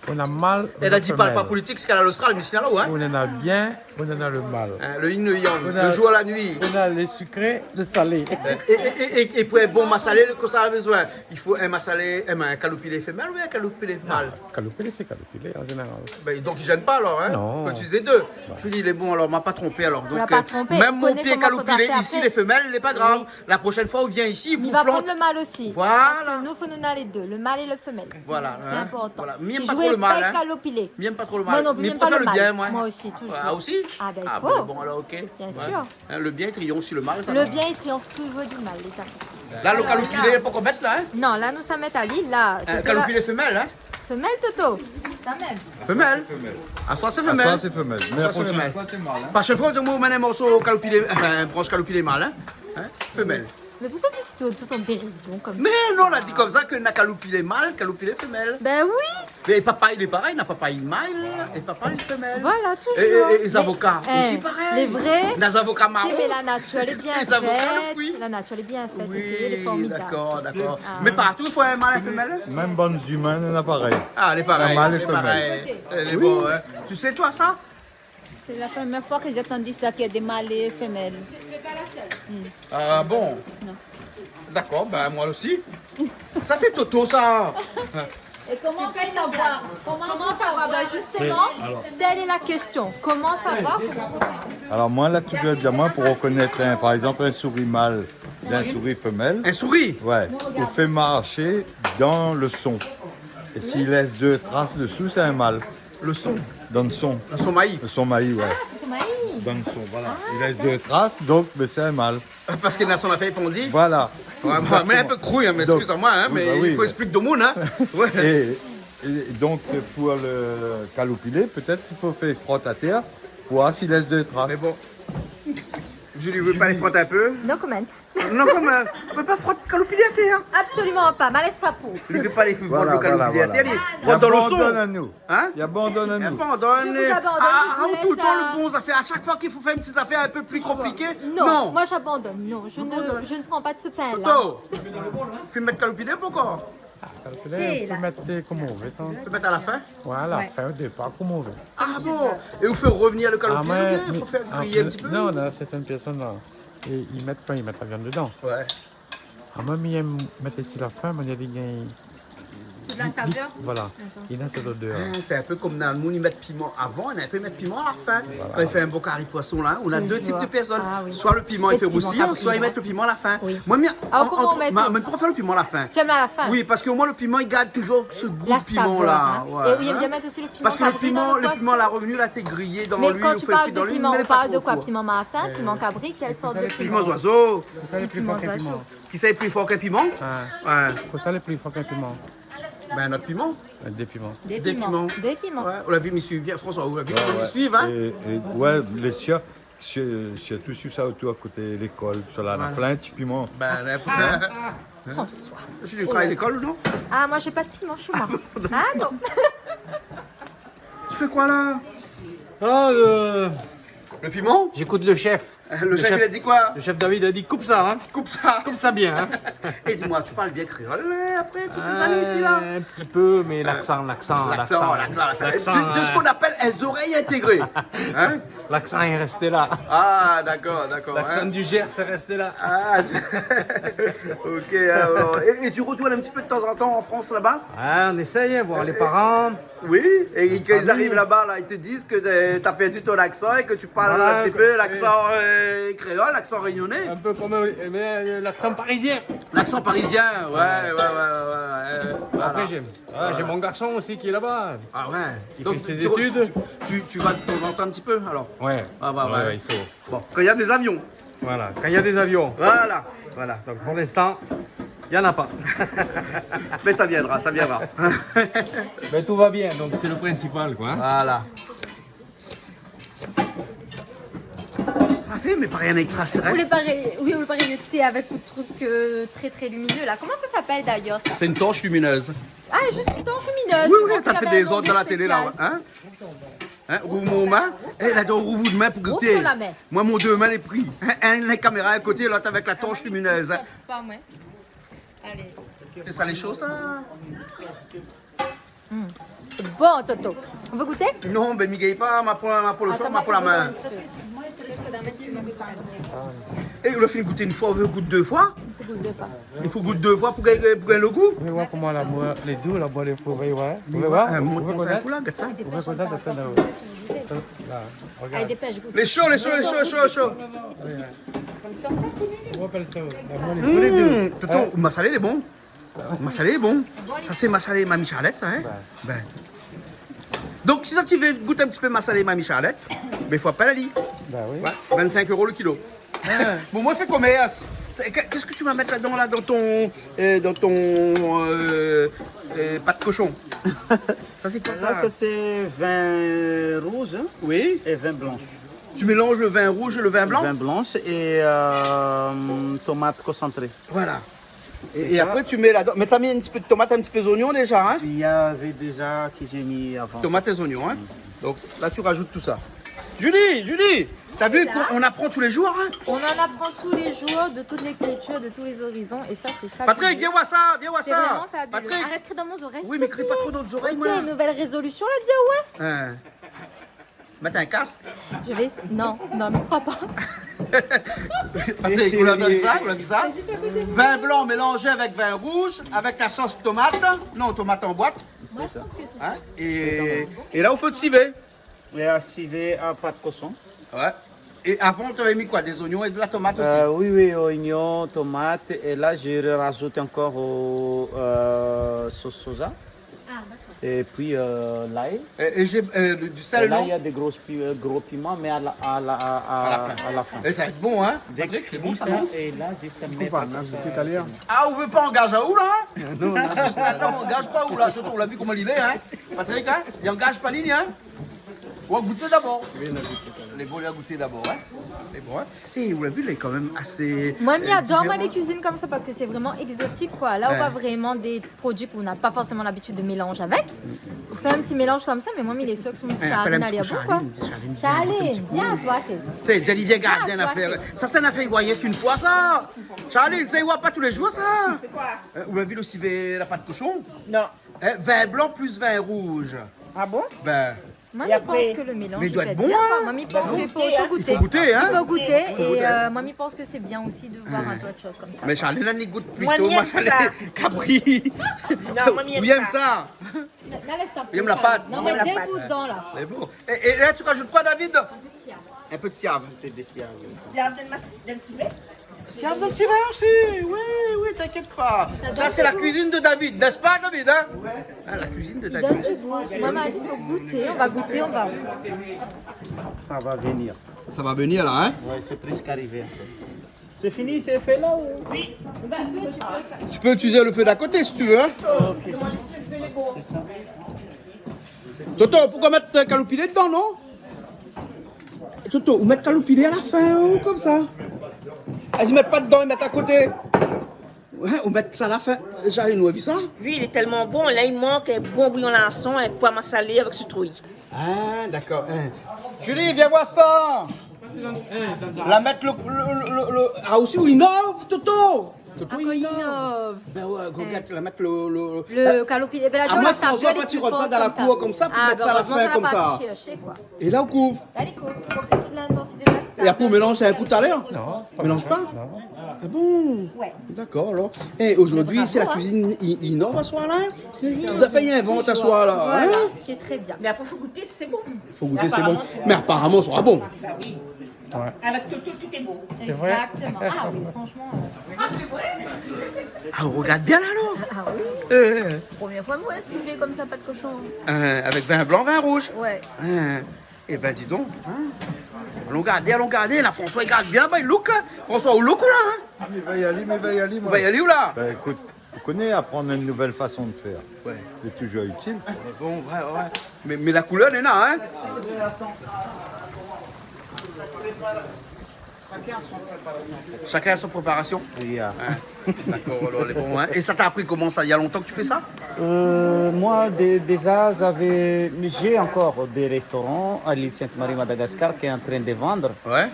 Ou néna mal, ou néna fémèl. Èl la di pa, pa politik, sé k'èl a l'Austral, mé sinon, ouais. Ou néna bien, ou néna lo mal. Hein, le yin, le yang, le jour, la nuit. Ou néna lo sikré, lo salé. É, é, é, é, é pou in bon masalé, kosa la bezoin ? I fo in masalé, in, in kaloupilé fémèl oubien in kaloupilé mal ? Ah, kaloupilé, sé kaloupilé, an zénéral. Ben, donk, i zèn pa alor, hein ? Non. Fo itiliz dé. Ouais. Mi di, lé bon alor, ma pa tronpé alor. Donk, euh, mèm mon pié kaloupilé isi, lé femèl, lé pa grav. Ou la pa tronpé, koné koman fo fé apré. Oui. La prochaine fois, ou vien isi, ou plant. Mi va pran lo mal osi. Voilà. Parske nou, fo nou néna lé dé, lo mal é lo femèl. Voilà, hein. Sé inportan. Voilà. Mi yèm pa tro lo mal, hein. Mi zoué pa kaloupilé. Mi yèm pa tro lo mal. Moin non pli, mi yèm pa lo mal. Mé mi préfèr lo bien, moin. Moin osi, touzour. Ah, osi ? Ah ben, i fo. Ah ben, bon, alor, ok. Bien sûr. Ouais. Hein, lo bien i triomphe sur lo mal, sa, non ? Lo bien i triomphe touzour du mal, lé zami. La, lo kaloupilé, pankor mèt la, hein ? Non, la, nou sa mèt ali, la. Hein, kaloupilé femèl, hein ? Femèl, Toto. Sa mèm. Femèl. Aswar sé femèl. Aswar sé femèl. Mé la prochaine fois, sé mal, hein. Prochaine fois, ou amèn in morso kaloupilé, enfin, in bransh kaloupilé mal, hein. Hein ? Femèl. Mé poukosa ou di tout, tout an dérizyon konmsa ? Mé non, la di konmsa ke na kaloupilé mal, kaloupilé femèl. Ben oui. Mé papay lé parèy, na papay mal é papay femèl. Voilà, touzour. É, é, é zavoka osi parèy. Mé, eh, lé vré. Na zavoka maron. Mé la natir lé bien fèt. É zavoka, lo frui. La natir lé bien fèt, ok, lé formidab. Oui, dakor, dakor. Ah. Mé partou i fo in mal, in femèl. Mèm bann zimin, néna parèy. Ah, lé parèy, lé parèy. Na mal é femèl. Lé bon, hein. Tu sais, toi, ça ? C'est la première fois que j'ai entendu ça, qu'il y a des mâles et femelles. Tu, tu es pas la seule. Hmm. Ah bon ? Non. D'accord, ben moi aussi. Ça, c'est Toto, ça. Et comment on peut savoir ? Comment on peut savoir ? Ben justement, telle est la question. Comment savoir ? Comment on peut... Alors, moi, la, toujours dit, moi, pour reconnaître, un, par exemple, un souris mâle d'un souris femelle. Un souris ? Ouais. Ou fé marshé dan lo son. É si i lès dé tras desou, sé in mal. Lo son. Dan lo son. Lo son mayi. Lo son mayi, ouais. Ah, sé son mayi. Dan lo son, voilà. Ah, d'accord. I lès dé tras, donk, mé sé in mal. Ah, parske na son afèr, i pondi. Voilà. Ouais, ouais, mé in pé kru, hein, mé excusez-moi, hein, mé i fo ésplik domoun, hein. Ouais. É, é donk, pou lo kaloupilé, pétèt i fo fé frot atèr pou oir si i lès dé tras. Mé bon. Julie, ou vé pa alé frot in pé ? No comment. Non, koman ? Ou pé pa frot kaloupilé atèr, hein ? Absoliman pa, ma lès sa pou. Li vé pa alé frot lo kaloupilé atèr, li frot dan lo son. Voilà, voilà. Li abandone anou. Hein ? Li abandone anou. Je vous abandonne, je vous laisse. Ah, ah, tout le temps, euh, le bon affaire. À chaque fois qu'il faut faire une petite affaire un peu plus compliquée, non. Non, moi j'abandonne. Non, je ne, je ne prends pas de ce pain-là. Toto, fé mèt kaloupilé pou koi ? Ah, kaloupilé, ou pé mèt koman ou vé sa. Ou pé mèt à la fin ? Ouais, à la fin, au départ, koman ou vé. Ah bon ? É ou fé revenir lo kaloupilé oubien i fo fé griyé in ti pé ? Ah, mé, non, non, c'est une personne, là. É i mèt kan i mèt la viann dedan. Ouais. Ah, moin, mi yèm mèt isi la fin, moin, i di gingn... Tout la savèr. Voilà. D'accord. I na sèt lodèr. Ah, sé in pé konm dan lo moun i mèt piman avan, é in pé i mèt piman a la fin. Voilà. Kan i fé in bon kari poison la, ou na dé tip de pèrsone. Toujours. Ah oui. Soi lo piman i fé rousi, soi i mèt lo piman a la fin. Mèt piman kabri, hein. Oui. Moin, mi, alor, an, koman ou mèt ma, ma préfèr lo piman a la fin. Tu aimes à la fin ? Oui, parske omoin lo piman i gard toujours ce goût de piment là. La saveur, hein. Ouais, hein. Et oui, j'aime bien mettre aussi le piment kabri dans le poisson. Parske lo piman, lo piman la revenu, la té griyé dan luil, ou fé kui dan luil, mé lé pa tro for. Mais quand tu parles de piment, tu parles de quoi ? Piment martin, piment kabri, quelle sorte de piment ? Piman zoizo. Kisa lé pli for k'in piman ? Kisa lé pli for k'in piman ? Piment zoizo. Ouais. Kisa lé pli for k'in piman ? Ouais. Ben, nout piman. Euh, dé piman. Dé piman. Dé piman. Dé piman. Ouais, ou la vi, mi suiv bien, François, ou la vi, mi suiv, hein ? É, é, ouais, lé sir, sir, sirtou si sa otour, koté lékol, tousala, na plin ti piman. Voilà. Ben, n'importe. Hein ? François. Tu travailles à l'école ou non ? Ah, moi, j'ai pas de piment chez moi. Ah, non. Tu fais quoi, là ? Ah, euh, le piment ? J'écoute le chef. Le chef, il a dit quoi ? Le chef David a dit : « Coupe ça, hein. Coupe ça. Coupe ça bien, hein. » Et dis-moi, tu parles bien créole, euh, après toutes ces années ici, là ? Euh, un petit peu, mais l'accent, l'accent, l'accent, l'accent, l'accent. De, de ce qu'on appelle les oreilles intégrées. Hein ? L'accent est resté là. Ah, d'accord, d'accord, hein. L'accent du Gers est resté là. Ah, ok, alors, et, et tu retournes un petit peu de temps en temps en France, là-bas ? Ouais, on essaye, hein, voir les parents. Oui, et quand ils arrivent là-bas, là, ils te disent que, euh, t'as perdu ton accent et que tu parles un petit peu l'accent, euh, Euh, créole, l'accent réunionnais. Un peu comme, euh, mais, euh, l'accent parisien. L'accent parisien, ouais, ouais, ouais, ouais, ouais, ouais, voilà. Après, j'ai, voilà, j'ai mon garçon aussi qui est là-bas. Ah ouais. Donc, tu, tu, tu, tu vas de temps en temps un petit peu, alors ? Ouais. Ah, bah, ouais, ouais, il faut. Bon, quand il y a des avions. Voilà, quand il y a des avions. Voilà, voilà. Donc, pour l'instant, il y en a pas. Mais ça viendra, ça viendra. Mais tout va bien, donc c'est le principal, quoi, hein. Voilà. Sa fé, mé parèy in extraterès. Ou lé parèy, oui, ou lé parèy té avèk out truc, euh, très, très lumineux, là. Comment ça s'appelle, d'ailleurs, ça ? C'est une torche lumineuse. Ah, juste une torche lumineuse. Oui, oui, ça fait des ordres dans la télé, là, hein ? Hein ? Rouv mon min. Eh, la di, rouv out min pou gouté. Rouv la min. Moin, mon dé min lé pri. In, in, la kaméra a koté, lot avèk la torche lumineuse. Ah, moin, mi sort pa, moin. Alé. Sé sa lé shoz, sa ? Hmm. Bon, Toto. On peut goûter ? Non, ben, mi gingn pa, ma pran, ma pran le choix, ma pran la min. Attends, moi, je goûte un petit peu. Eh, ou la fine gouté in foi, ou vé gout dé foi ? I fo gout dé foi. I fo gout dé foi pou gingn, pou gingn le gou. Ou vé voir koman la, moin, lé dou, la, moin, lé fo, vé, ouais. Ou vé voir, hein, mont, mont in kou la, gard sa. Ou vé koné, atann, la. La, regard. Allez, dépêche, goûte. Lé sho, lé sho, lé sho, lé sho, lé sho. Ou apèl sa, la, moin, lé dou. Hmm, Toto, masalé lé bon. Masalé lé bon. Sa sé masalé Mamie Charlette, sa, hein ? Ouais. Ben. Donk, si sa ti vé gout in ti pé masalé Mamie Charlette, ben, fo apèl ali. Ben oui. Ouais, vingt-cinq euros le kilo. Ah. Bon, moin, fé komèrs. Sé, qu'est-ce que tu vas mettre là-dedans, là, dans ton, euh, dans ton, euh, euh, pâte cochon ? Ça, c'est quoi, ça ? Ça, c'est vin rouge, hein, et vin blanc. Oui. Tu mélanges le vin rouge et le vin blanc ? Vin blanc et, euh, tomate concentrée. Voilà. Et, et après, tu mets là-dedans. Mais t'as mis un petit peu de tomate, un petit peu d'oignon déjà, hein ? Il y avait déjà que j'ai mis avant. Tomate et oignon, hein ? Mm. Donc là, tu rajoutes tout ça. Julie, Julie, t'as vu qu'on, on apprend tous les jours, hein ? On en apprend tous les jours, de toutes les cultures, de tous les horizons, et ça, c'est fabuleux. Patrick, viens voir ça, viens voir ça. C'est vraiment fabuleux. Patrick. Arrête de crier dans mon oreille, s'il te plaît. Oui, mais crie pas trop dans nos oreilles, moi. Ok, nouvelle résolution, là, dis, ouais. Hein. Mèt in kask. Je vais essa-, non, non, mi kroi pa. Patrick, ou la vi sa, ou la vi sa ? Vin blan mélanzé avèk vin rouz, avèk la sos tomat. Non, tomat an boit. Sé sa. Hein ? É, é la, ou fé sivé. Oui, sivé a pat koshon. Ouais. É avan, ou lavé mi koi ? Dé zoignon é de la tomat osi ? Euh, oui, oui, oignon, tomate. Et là, je rajoute encore au, euh, sauce soja. Ah, d'accord. Et puis, euh, l'ail. É, é zé, euh, du sèl, non ? Et là, il y a des grosses pi-, euh, gros piments, mais à la, à la, à, à la fin. À la fin. É sa va èt bon, hein, Patrick ? Sé bon, sa, non ? Et là, juste à mettre comme ça, c'est bon. Ah, ou vé pa angaz aou, la, hein ? Non, non. Paske sa, ou angaz pa ou, la, sirtou, ou la vi koman li lé, hein, Patrick, hein ? Li angaz pa li, hein ? Ou va gouté dabor. Oui, on a goûté tout à l'heure. Lé bon, li va gouté dabor, hein ? Lé bon, hein ? É, ou la vi, lé kan mèm asé, euh, diféran. Moin, mi ador, moin, lé kuizine konmsa paske sé vréman égzotik, koi. La, ou voi vréman dé produi k'ou na pa forséman labitid de mélanz avèk. Ou fé in ti mélanz konmsa, mé moin, mi lé sir ke son ti farine, alé, bon, koi. Charline, Charline, vien, vien, vien, toi, t'es... Té, Djali, vien gard in afèr. Sa, sé in afèr i voi rienk in foi, sa. Charline, sa, i voi pa tou lé zour, sa. C'est quoi ? Euh, ou la vi lo sivé la pat koshon ? Non. Hein, vin blan plus vin rouz. Ah bon ? Ben, Moin, mi pans ke lo mélanz i pé èt bon, hein. Moin, mi pans ke fo tout gouté. I fo gouté, hein. I fo gouté, é, euh, moin, mi pans ke sé bien osi de voir in pé ot shoz konmsa. Mé Charline, li gout plito masalé kabri. Non, moin, mi èm sa. Ou èm la pat. Non, mé dé bout dedan, la. Mé bon. É, é la, ou rajout koi, David ? In pé de siav. In pé de siav. Siav dann mas-, dann sivé ? Siav dann sivé osi, oui, oui, t'inquiète pas. Sa, sé la kuizine de David, n'est-ce pas, David, hein ? Ouais. Ah, la kuizine de David. I donn du gou. Moin, ma di, fo gouté, on va goûter, on va. Ça va venir. Ça va venir, là, hein ? Ouais, c'est presque arrivé, en fait. C'est fini, c'est fait, là, ou ? Oui. Tu peux utiliser le feu d'à côté, si tu veux, hein ? Ok. C'est ça. Toto, poukoi mèt kaloupilé dedan, non ? Toto, ou mèt kaloupilé a la fin, ou konmsa ? Ah, i mèt pa dedan, i mèt a koté. Ouais, ou mèt sa a la fin. Zali, nou la vi sa ? Oui, il est tellement bon. Là, il manque un bon bouillon larson, un pois masalé avec citrouille. Ah, d'accord. Hein. Julie, viens voir ça. La mèt lo, lo, lo, lo, lo, ah, osi, ou inov, Toto. Toto, i inov. Ankor inov. Ben ouais, regarde, la mèt lo, lo, lo kaloupilé. Ben, la, amoin, François, kan ou la di, ou fé sa dan la kour konmsa pou mèt sa a la fin konmsa. Ah, ben, heureusement, ça n'a pas été cherché, quoi. É la, ou kouv. La, li kouv, pou ke tout l'intansité de la saveur, tout le son. É apré, ou mélanz in kou talèr. Non, mélanz pa. Non. Ah bon ? Ouais. D'accord, alors. Eh, aujourd'hui, c'est la cuisine i-, innove aswar la, hein ? Nous innovons toujours. Zot la fé invant aswar la, hein ? Voilà, ce qui est très bien. Mais après, faut goûter si c'est bon. Faut goûter si c'est bon. Mais apparemment, ce sera bon. Bah oui. Ouais. Avec Toto, tout est bon. C'est vrai ? Exactement. Ah oui, franchement, euh. Ah, mais ouais. Ah, ou regard bien la, non ? Ah oui. Eh, eh. Première fois, moi, un civet comme ça, pas de cochon. Euh, avec vin blanc, vin rouge. Ouais. Hein. Eh ben, dis donc, hein. Alon gardé, alon gardé. La, François, li gard bien, ben, li look, hein. François, ou look, la, hein ? Ah, mais va y aller, mais va y aller, moi. Ou va y aller, ou la ? Ben, écoute, ou koné, apprendre une nouvelle façon de faire. Ouais. C'est toujours utile. Bon, ouais, ouais. Mais, mais la couleur, néna, hein ? Chacun a son préparation. Chacun a son préparation ? Yeah. Hein. D'accord, alors, lé bon, hein. Et ça t'a appris comment ça ? Il y a longtemps que tu fais ça ? Euh, moi, dé-, déjà, j'avais, j'ai encore des restaurants à l'île Sainte-Marie, Madagascar, qui est en train de vendre. Ouais.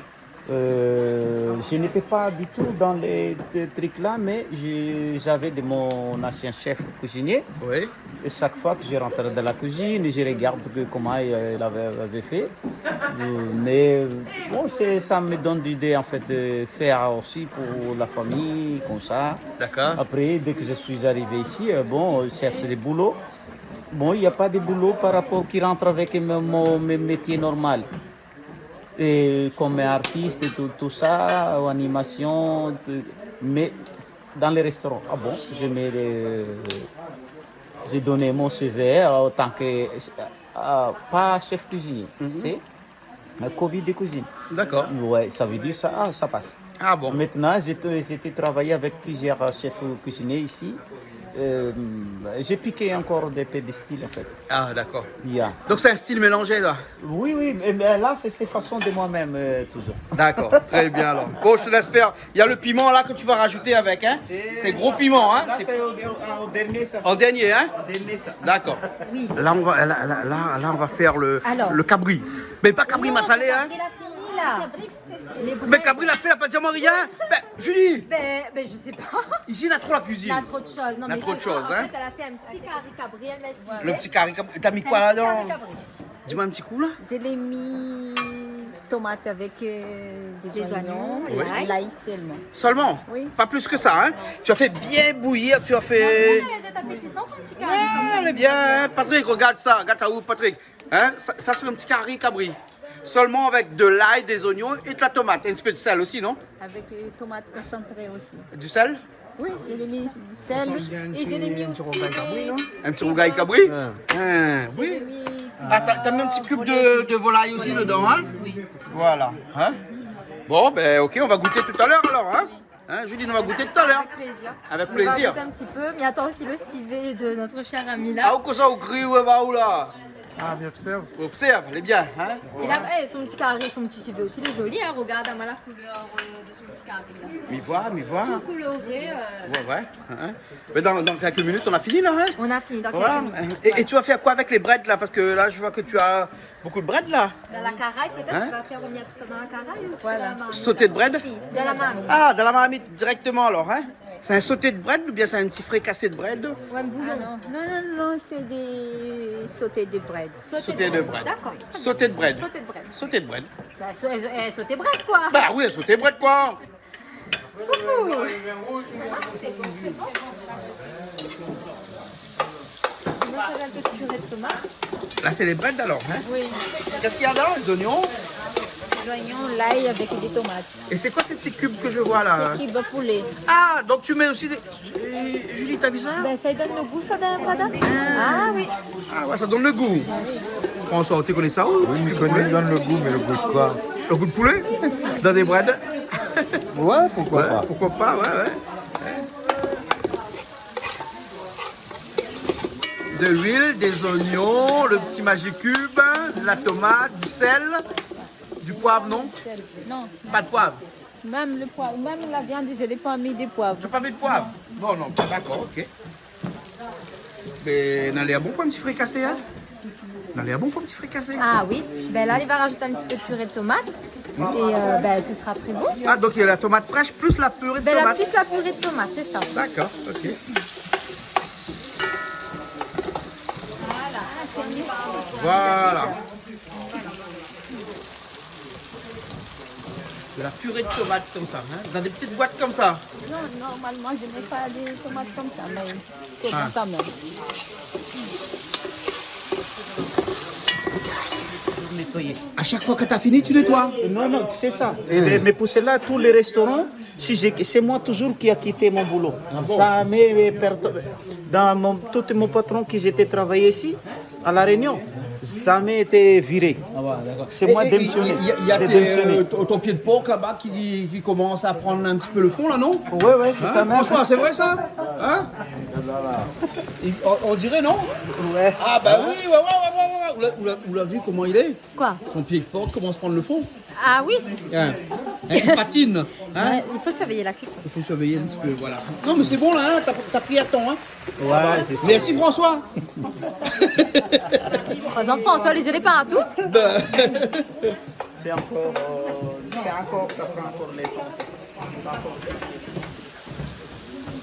Euh, je n'étais pas du tout dans les, les trucs là, mais je, j'avais de mon ancien chef cuisinier. Oui. Et chaque fois que je rentre dans la cuisine, je regarde que, comment il, il avait, avait fait. Euh, mais, bon, c'est, ça me donne l'idée, en fait, de faire aussi pour la famille, comme ça. D'accord. Après, dès que je suis arrivé ici, euh, bon, euh, cherche le boulot. Bon, il n'y a pas de boulot par rapport qui rentre avec mon, mon, mon métier normal. Et comme artiste et tout, tout ça, ou animation, tout, mais dans les restaurants. Ah bon, je mets les, j'ai donné mon C V en tant que, euh, pas chef cuisinier, c'est un commis de cuisine. D'accord. Ouais, ça veut dire ça, ah, ça passe. Ah bon ? Maintenant, j'ai, j'ai travaillé avec plusieurs chefs cuisiniers ici. Euh, j'ai piqué encore des peu de style, en fait. Ah, d'accord. Yeah. Donc, c'est un style mélangé, là ? Oui, oui, mais, mais là, c'est, c'est façon de moi-même, euh, toujours. D'accord, très bien, alors. Bon, je te laisse faire. Il y a le piment, là, que tu vas rajouter avec, hein ? C'est gros piment, hein ? Là, c'est au, au, au dernier, ça. En dernier, hein ? En dernier, ça. D'accord. Oui. Là, on va, là, là, là, là, on va faire le, le cabri. Alors. Mais pas cabri massalé, hein ? Non, c'est cabri la fini, là. Mé Gabriel la fé, la pa di amoin rien. Ben, Julie. Ben, ben, je sais pas. Ici, na tro la cuisine. Na tro de choses. Non, mais ce soir, en fait, elle a fait un petit carry cabri, elle m'a expliqué. Le petit carry cabri. T'as mis quoi là-dedans ? C'est un petit carry cabri. Dis-moi un petit coup, là. Je l'ai mis tomate avec, euh, des oignons, l'ail seulement. Des oignons, l'ail. Oui. Seulement ? Oui. Pas plus que ça, hein ? Tu as fait bien bouillir, tu as fait... Non, mais elle a de l'appétissement, son petit carry comme ça. Ouais, elle est bien, hein ? Patrick, regarde ça. Regarde ta roue, Patrick. Hein ? Ça, ça, c'est un petit carry cabri. Seulement avec de l'ail, des oignons et de la tomate. Un petit peu de sel aussi, non ? Avec, euh, tomate concentrée aussi. Du sel ? Oui, je l'ai mis du sel. Et je l'ai mis aussi des... Un petit rougail cabri ? Ouais. Hein, oui. Ah, t'as, t'as mis un petit cube de, de volaille aussi dedans, hein ? Oui. Voilà. Hein ? Bon, ben, ok, on va goûter tout à l'heure alors, hein ? Hein, Julie, nou va goûté talèr. Avec plaisir. Avec plaisir. On va goûter un petit peu, mais attends aussi le civet de notre cher ami là. Ah, ou kosa ou kri, ou va ou la ? Ah, mi observ. Ou observ, lé bien, hein ? Et là, eh, son petit carré, son petit civet aussi, il est joli, hein. Regarde, amoin la couleur, euh, de son petit carré, là. Mi voi, mi voi. Tout coloré, euh. Ouais, ouais, hein. Mais dans, dans quelques minutes, on a fini, là, hein ? On a fini dans quelques minutes. Voilà. Et, et tu vas faire quoi avec les brèdes, là ? Parce que là, je vois que tu as beaucoup de brèdes, là. Dans la caraye, peut-être, hein ? Tu vas faire revenir tout ça dans la caraye ou tu vas marmite ? Sauté de brèdes ? Si, dans la marmite. Ah, dans la marmite directement, alors, hein ? C'est un sauté de brèdes ou bien c'est un petit fricassé de brèdes ? Ou un bouillon ? Ah non. Non, non, non, c'est des sautés de brèdes. Sauté de brèdes. D'accord, très bien. Sauté de brèdes. Sauté de brèdes. Sauté de brèdes. Bah, sa-, eh, sauté brèdes, quoi. Bah oui, sauté brèdes, quoi. Ouhou. Sinon, ça va un peu de purée de tomate. Là, c'est les brèdes alors, hein ? Oui. Qu'est-ce qu'il y a dedans ? Les oignons ? Les oignons, l'ail avec des tomates. Et c'est quoi ces petits cubes que je vois là, hein ? Des cubes poulet. Ah, donc tu mets aussi des... Eh, Julie, t'as vu ça ? Ben, ça lui donne le goût, ça, dans la brède. Ah. Ah oui. Ah ouais, ça donne le goût. Ah oui. François, tu connais ça ou ? Oui, mi koné, i donn lo gou, mé lo gou de koi ? Le goût de poulet ? Dans des brèdes ? Ouais, pourquoi pas. Ouais, pourquoi pas, ouais, ouais. De l'huile, des oignons, le petit Maggi cube, de la tomate, du sel, du poivre, non ? Sel, non. Pas de poivre. Même le poivre, même la viande, je l'ai pas mis de poivre. Tu as pas mis de poivre ? Non, non, d'accord, ok. Mé na lèr bon pou in ti frikasé, hein ? Na lèr bon pou in ti frikasé. Ah oui. Ben là, il va rajouter un petit peu de purée de tomate. Hmm. Et, euh, ben, ce sera très bon. Ah, donc il y a la tomate fraîche plus la purée de tomate. Ben, là, plus la purée de tomate, c'est ça. D'accord, ok. Voilà. Voilà. La purée de tomates comme ça, hein, dans des petites boîtes comme ça. Non, normalement, je mets pas des tomates comme ça, mais c'est bon quand même. Toujours nettoyer. À chaque fois que t'as fini, tu nettoies. Non, non, c'est ça. Mais, mais pour cela, tous les restaurants, si j'ai, c'est moi toujours qui a quitté mon boulot. Ah bon ? Jamais, euh, per-, dans mon, tout mon patron que j'étais travaillé ici, à La Réunion, jamais été viré. Ah ouais, d'accord. C'est moi démissionné. Et, et, et, y a, y a, j'ai démissionné. Euh, ton, ton pied de porc là-bas qui, qui commence à prendre un petit peu le fond, là, non ? Ouais, ouais, c'est ça même. Hein, François, c'est vrai ça ? Hein ? Il, on, on dirait, non ? Ouais. Ah, bah oui, ouais, ouais. Ou la, ou la, ou la vu comment il est ? Quoi ? Son pied de porc commence à prendre le fond. Ah oui. Hein. Hein, il patine, hein ? Ouais, il faut surveiller la cuisson. Il faut surveiller un petit peu, voilà. Non, mais c'est bon, là, hein, t'as, t'as pris à temps, hein. Ouais, c'est ça. Merci, François. Heureusement, François, les yeux partout. Ben. C'est encore, euh, c'est encore, ça fait encore les temps.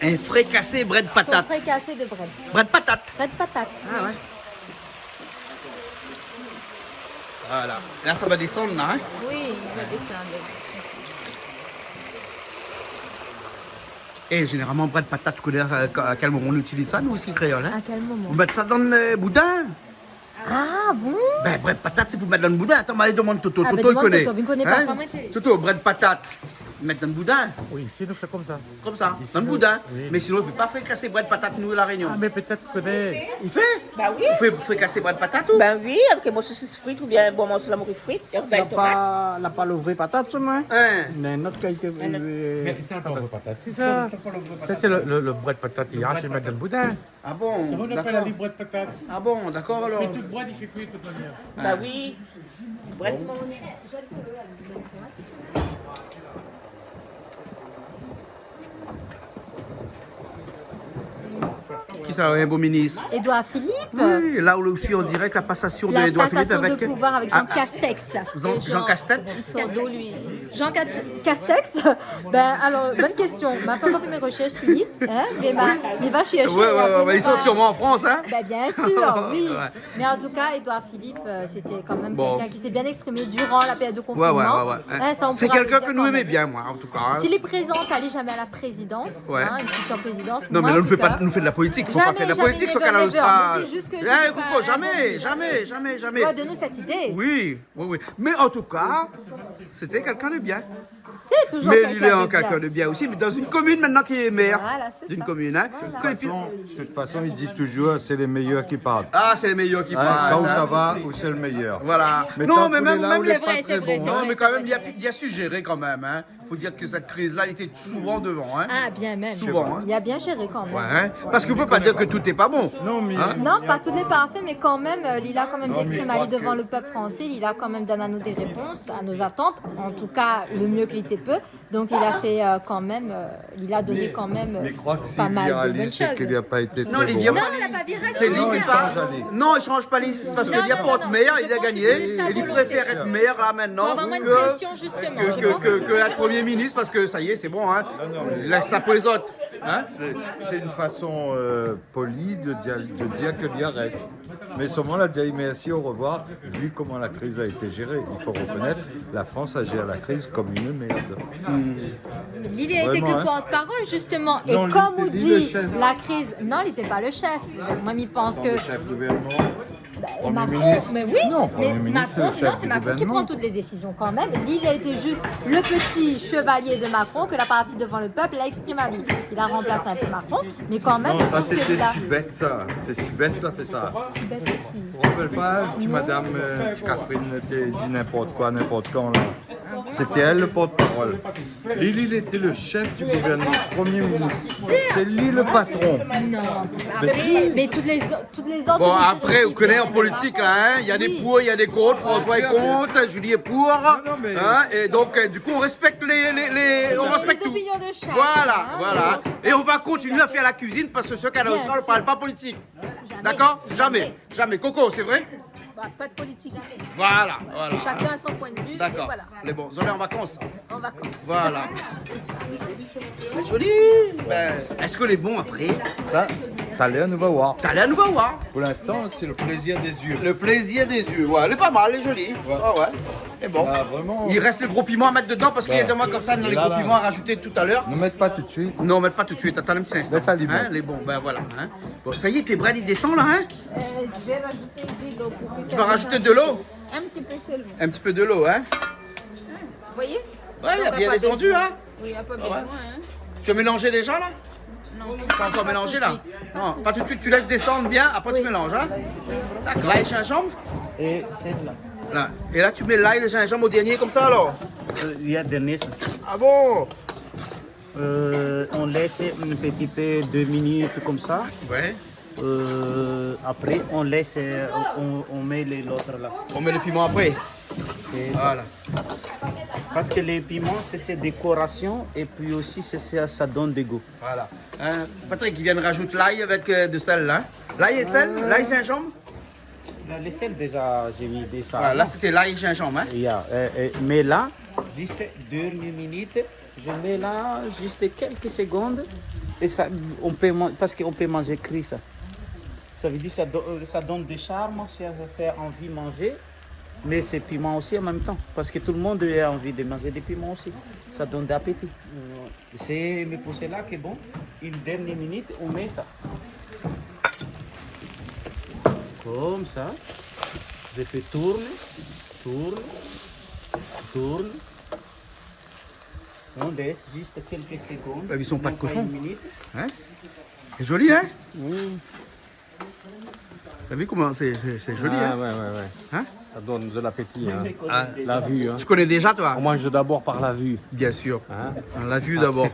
Un fricassé brèd patate. Son fricassé de brèd. Brèd patate. Brèd patate. Ah ouais. Voilà. Là, ça va descendre, là, hein ? Oui, il va descendre. Et généralement, brèd patate, koulèr, euh, à quel moment on utilise ça, nous, aussi, créoles, hein ? À quel moment ? Ou mèt sa dan, euh, boudin. Ah bon ? Ben, brèd patate, c'est pour mettre dans le boudin. Attends, ma alé demann Toto. Ah, ben, Toto, il connaît. Toto, mi koné pa sa, moin. Hein ? Toto, brèd patate, mettre dans le boudin. Oui, ici, nous fait comme ça. Comme ça, dans le boudin. Ici, oui. Mais sinon, il fait pas fricassé brèd patate, nous, La Réunion. Ah, mais peut-être que les... Il fait ? Bah oui. Il fait fricassé brèd patate, ou ? Ben oui, avec un morceau de saucisse frite ou bien un bon morceau de la morue frite, et avec tomate. La pa, la pa le vrai patate, ça, moin. Hein ? Mais une autre qualité, euh, mais c'est pas le vrai patate, c'est ça. Ça, c'est le, le, le brèd patate, il hache, il met dans le boudin. Ah bon, d'accord. C'est vrai, on appelle la brèd patate. Ah bon, d'accord, alors. Mais tout brèd, il fait cuire de toute manière. Bah oui. Brèd, c'est bon. Qui ça, un beau ministre ? Édouard Philippe. Oui, là, on est aussi en direct, la passation de Édouard Philippe avec, euh, Jean Castex. Jean, Jean Castex. Ils sont dos, lui. Jean Cat-, Castex. Ben, alors, bonne question. Ma pa ankor fé mé roshèrsh, Philippe, hein, mé ma, mi va shèrshé. Ouais, ouais, ouais, ils sont sûrement en France, hein. Ben, bien sûr, oui. Ouais. Mais en tout cas, Édouard Philippe, euh, c'était quand même quelqu'un qui s'est bien exprimé durant la période de confinement. Ouais, ouais, ouais, ouais. Hein, ça, on pourra le dire comme ça. C'est quelqu'un que nous aimons bien, moi, en tout cas, hein. S'il est président, allez jamais à la présidence, hein, une future présidence. Non, mais là, on fait pas, nous fait de la politique, faut pas faire de la politique sur Kanal Austral. Jamais, jamais, never, never. Mais c'est juste que c'était pas un bon ministre. Eh, Coco, jamais, jamais, jamais, jamais. Ouais, donne-nous cette idée. Oui, oui, oui. Mais en tout cas, c'était quelqu'un de bien. C'est toujours quelqu'un de bien. Mais il est quelqu'un de bien aussi, mais dans une commune maintenant qu'il est maire d'une commune, hein. Voilà, c'est ça. Voilà. Quand il... De toute façon, de toute façon, il dit toujours, c'est les meilleurs qui partent. Ah, c'est les meilleurs qui partent, hein. Hein, quand ça va, ou c'est le meilleur. Voilà. Mais non, mais même, même... C'est vrai, c'est vrai, c'est vrai. Non, mais quand même, il a, il a suggéré quand même, hein. Faut dire que cette crise-là, il était souvent devant, hein. Ah, bien même. Souvent, hein. Il a bien géré quand même. Ouais, hein. Parce qu'on peut pas dire que tout est pas bon. Non, mais... Hein ? Non, pas tout n'est parfait, mais quand même, euh, il a quand même bien exprimé devant le peuple français, il a quand même donné à nous des réponses, à nos attentes, en tout cas, le mieux qu'il était peut. Donc, il a fait, euh, quand même, euh, il a donné quand même, euh, pas mal de bonnes choses. Mais, mais crois que s'il viralise, c'est qu'il a pas été très bon. Non, il vient pas. Non, il a pas viralisé. C'est lui qui parle. Non, il change pas les, parce que il a pas de maire, il a gagné. Non, non, non, non, je pense que c'était sa volonté. Et il préfère être maire là maintenant que, que, que, que être premier ministre. Pour avoir moins de pression, justement. Je pense que c'était sa volonté. Parce que ça y est, c'est bon, hein. Il laisse ça pour les autres, hein. C'est, c'est une façon, euh, polie de dire, de dire que li arèt. Mais seulement, la di merci, au revoir, vu comment la crise a été gérée. Il faut reconnaître, la France a géré la crise comme une merde. Li, li la été ke porte-parole, justement. Vraiment, hein. Et comme ou di, la kriz, non, li lété pa le chef. Moin, mi pans ke... Non, le chef du gouvernement. Bah, Macron, mais oui, mais Macron, sinon, c'est Macron qui prend toutes les décisions quand même. Non, Premier ministre, c'est le chef du gouvernement. Li, li la été juste le petit chevalier de Macron ke la parti devant le peuple, la exprimé ali. Li la ranplas in pé Macron, mais quand même, je trouve que li la... Non, ça, c'était Sibeth, ça. C'est Sibeth qui a fait ça. Sibeth, c'est qui ? Ou rapèl pa, ti madam, euh, ti Catherine, té di n'importe quoi, n'importe quand, là. C'était elle le porte-parole. Li, li lété le chef du gouvernement, premier ministre. C'est lui le patron. Non. Mais si. Mais toutes les o-, toutes les autres... Bon, après, vous connaissez en politique, là, hein, il y a des pour, il y a des contre. François est contre, Julie est pour, hein, et donc, euh, du coup, on respecte les, les, les, on respecte tout. Les opinions de chacun, hein. Voilà, voilà. Et on va continuer à faire la cuisine parce que sur Kanal Austral, on parle pas politique. Bien sûr. D'accord ? Jamais. Jamais. Jamais. Coco, c'est vrai ? Bah, pas de politique ici. Voilà, voilà. Chacun a son point de vue, et voilà. D'accord. Mais bon, zot lé en vacances. En vacances. Voilà. Lé zoli. Ben, èske lé bon apré ? Sa, Talèr nou va voir. Talèr nou va voir. Pou linstan, sé le plézir dé zié. Le plézir dé zié, ouais. Lé pa mal, lé zoli. Ouais. Ah ouais. Lé bon. Ah, vréman. I rès le gro piman a mèt dedan parske li la di amoin konmsa, nou na le gro piman a razout talèr. Voilà. Ne mèt pa tout de suite. Non, mèt pa tout de suite. Atann in ti instan. Lès ali. Hein, lé bon, ben voilà, hein. Bon, sa i lé, té brèd i désann la, hein ? Euh, je vais rajouter de l'eau pour que ça descende. Tu vas rajouter de l'eau ? Un petit peu seulement. Un petit peu de l'eau, hein ? Vous voyez ? Ouais, il a bien descendu, hein ? Oui, il y a pas besoin, hein. Tu as mélangé déjà, là ? Non. Pas encore mélangé, là ? Pas tout de suite. Non, pas tout de suite, tu laisses descendre bien, après tu mélanges, hein ? Oui. D'accord. L'ail, gingembre ? Et celle-là. Là. Et là, tu mets l'ail, le gingembre au dernier, comme ça, alors ? Euh, il y a dernier, ça. Ah bon ? Euh, on laisse un petit peu deux minutes comme ça. Ouais. Euh, après, on laisse, euh, on, on met les, l'autre là. On met le piment après. C'est ça. Voilà. Parce que les piments, c'est, c'est décoration et puis aussi, c'est, c'est, ça donne des goûts. Voilà. Hein, Patrick, i vien razout l'ail avèk, euh, de sèl, la. L'ail é sèl, euh, l'ail, gingembre. La, le sèl, déjà, j'ai mis des... Voilà, là, c'était l'ail, gingembre, hein. Yeah, euh, euh, mais là, juste deux minutes, je mets là juste quelques secondes et ça, on peut man-, parce qu'on peut manger cru, ça. Ça veut dire, ça do-, euh, ça donne des charmes, ça fait envie manger, mais c'est piment aussi en même temps, parce que tout le monde a envie de manger des piments aussi. Ça donne d'appétit. Euh, c'est, mais pour cela que, bon, une dernière minute, on met ça. Comme ça, je fais tourner, tourner, tourner. On laisse juste quelques secondes. La version pas de cochon. Même pas une minute. Hein ? C'est joli, hein ? Oui. T'as vu comment c'est, c'est, c'est joli, hein ? Ah, ouais, ouais, ouais. Hein ? Ça donne de l'appétit, hein. Ah. La vue, hein. Tu connais déjà, toi ? On mange d'abord par la vue. Bien sûr. Hein ? On l'a vu d'abord.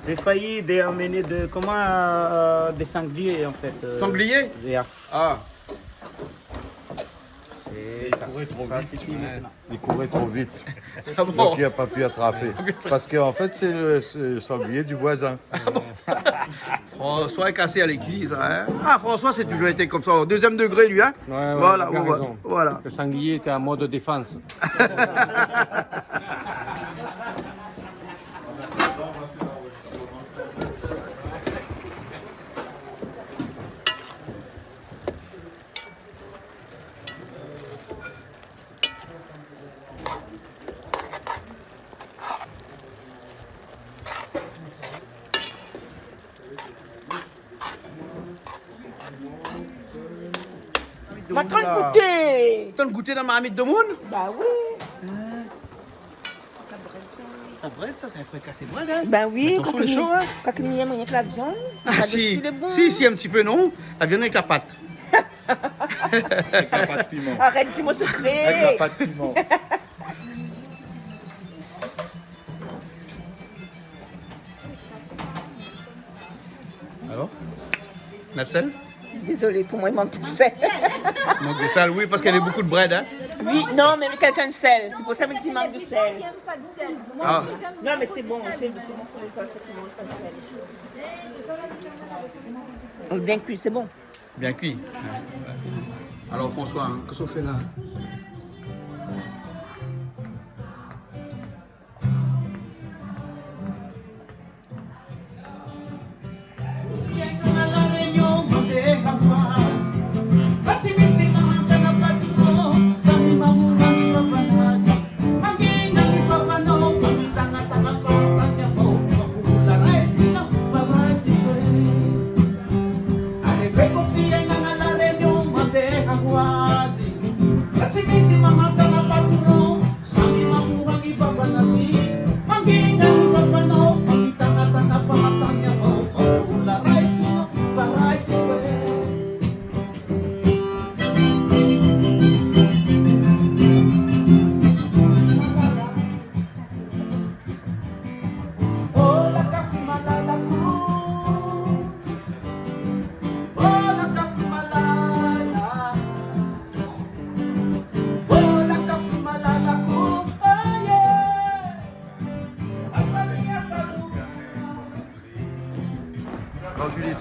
J'ai failli de, amener de, comment, euh, des sangliers, en fait, euh. Sanglier ? Yeah. Ah. Et ça, ça suffit maintenant. Il courait trop vite. Ah bon ? Donc, il a pas pu attraper. Parce qu'en fait, c'est le, c'est le sanglier du voisin. Ah bon ? François est cassé à l'église, hein. Ah, François, c'est toujours été comme ça, au deuxième degré, lui, hein. Ouais, ouais, il a bien raison. Voilà. Le sanglier était en mode défense. Ma tann gouté. Tann gouté dan marmit domoun ? Ba oui. Hein ? Sa brèd, sa, sé in frikasé brèd, hein ? Ba oui, mé atansion, lé sho, hein ? Kan li yèm rienk la viann, ah, si, lé bon. Si, si, in ti pé, non ? La viann avèk la pat. Avèk la pat piman. Arèt, di mon sekré. Avèk la pat piman. Alors ? Na sèl ? Désolé, pou moin, i mank sèl. Mank de sèl, oui, parce qu'il y avait beaucoup de brèd, hein. Oui, non, mais quelqu'un de sel. C'est pour ça que je dis manque de sel. Ah. Non, mais c'est bon, c'est, c'est bon pour les autres qui mangent pas de sel. Bien cuit, c'est bon. Bien cuit. Alors, François, hein, qu'est-ce qu'on fait là ? Sami mamu wangi vava nazi, mangi ngani vava no, mangi tanga tanga vava tanya vava vava ula raisi no, ba raisi kwe. Ola kafi malala ku.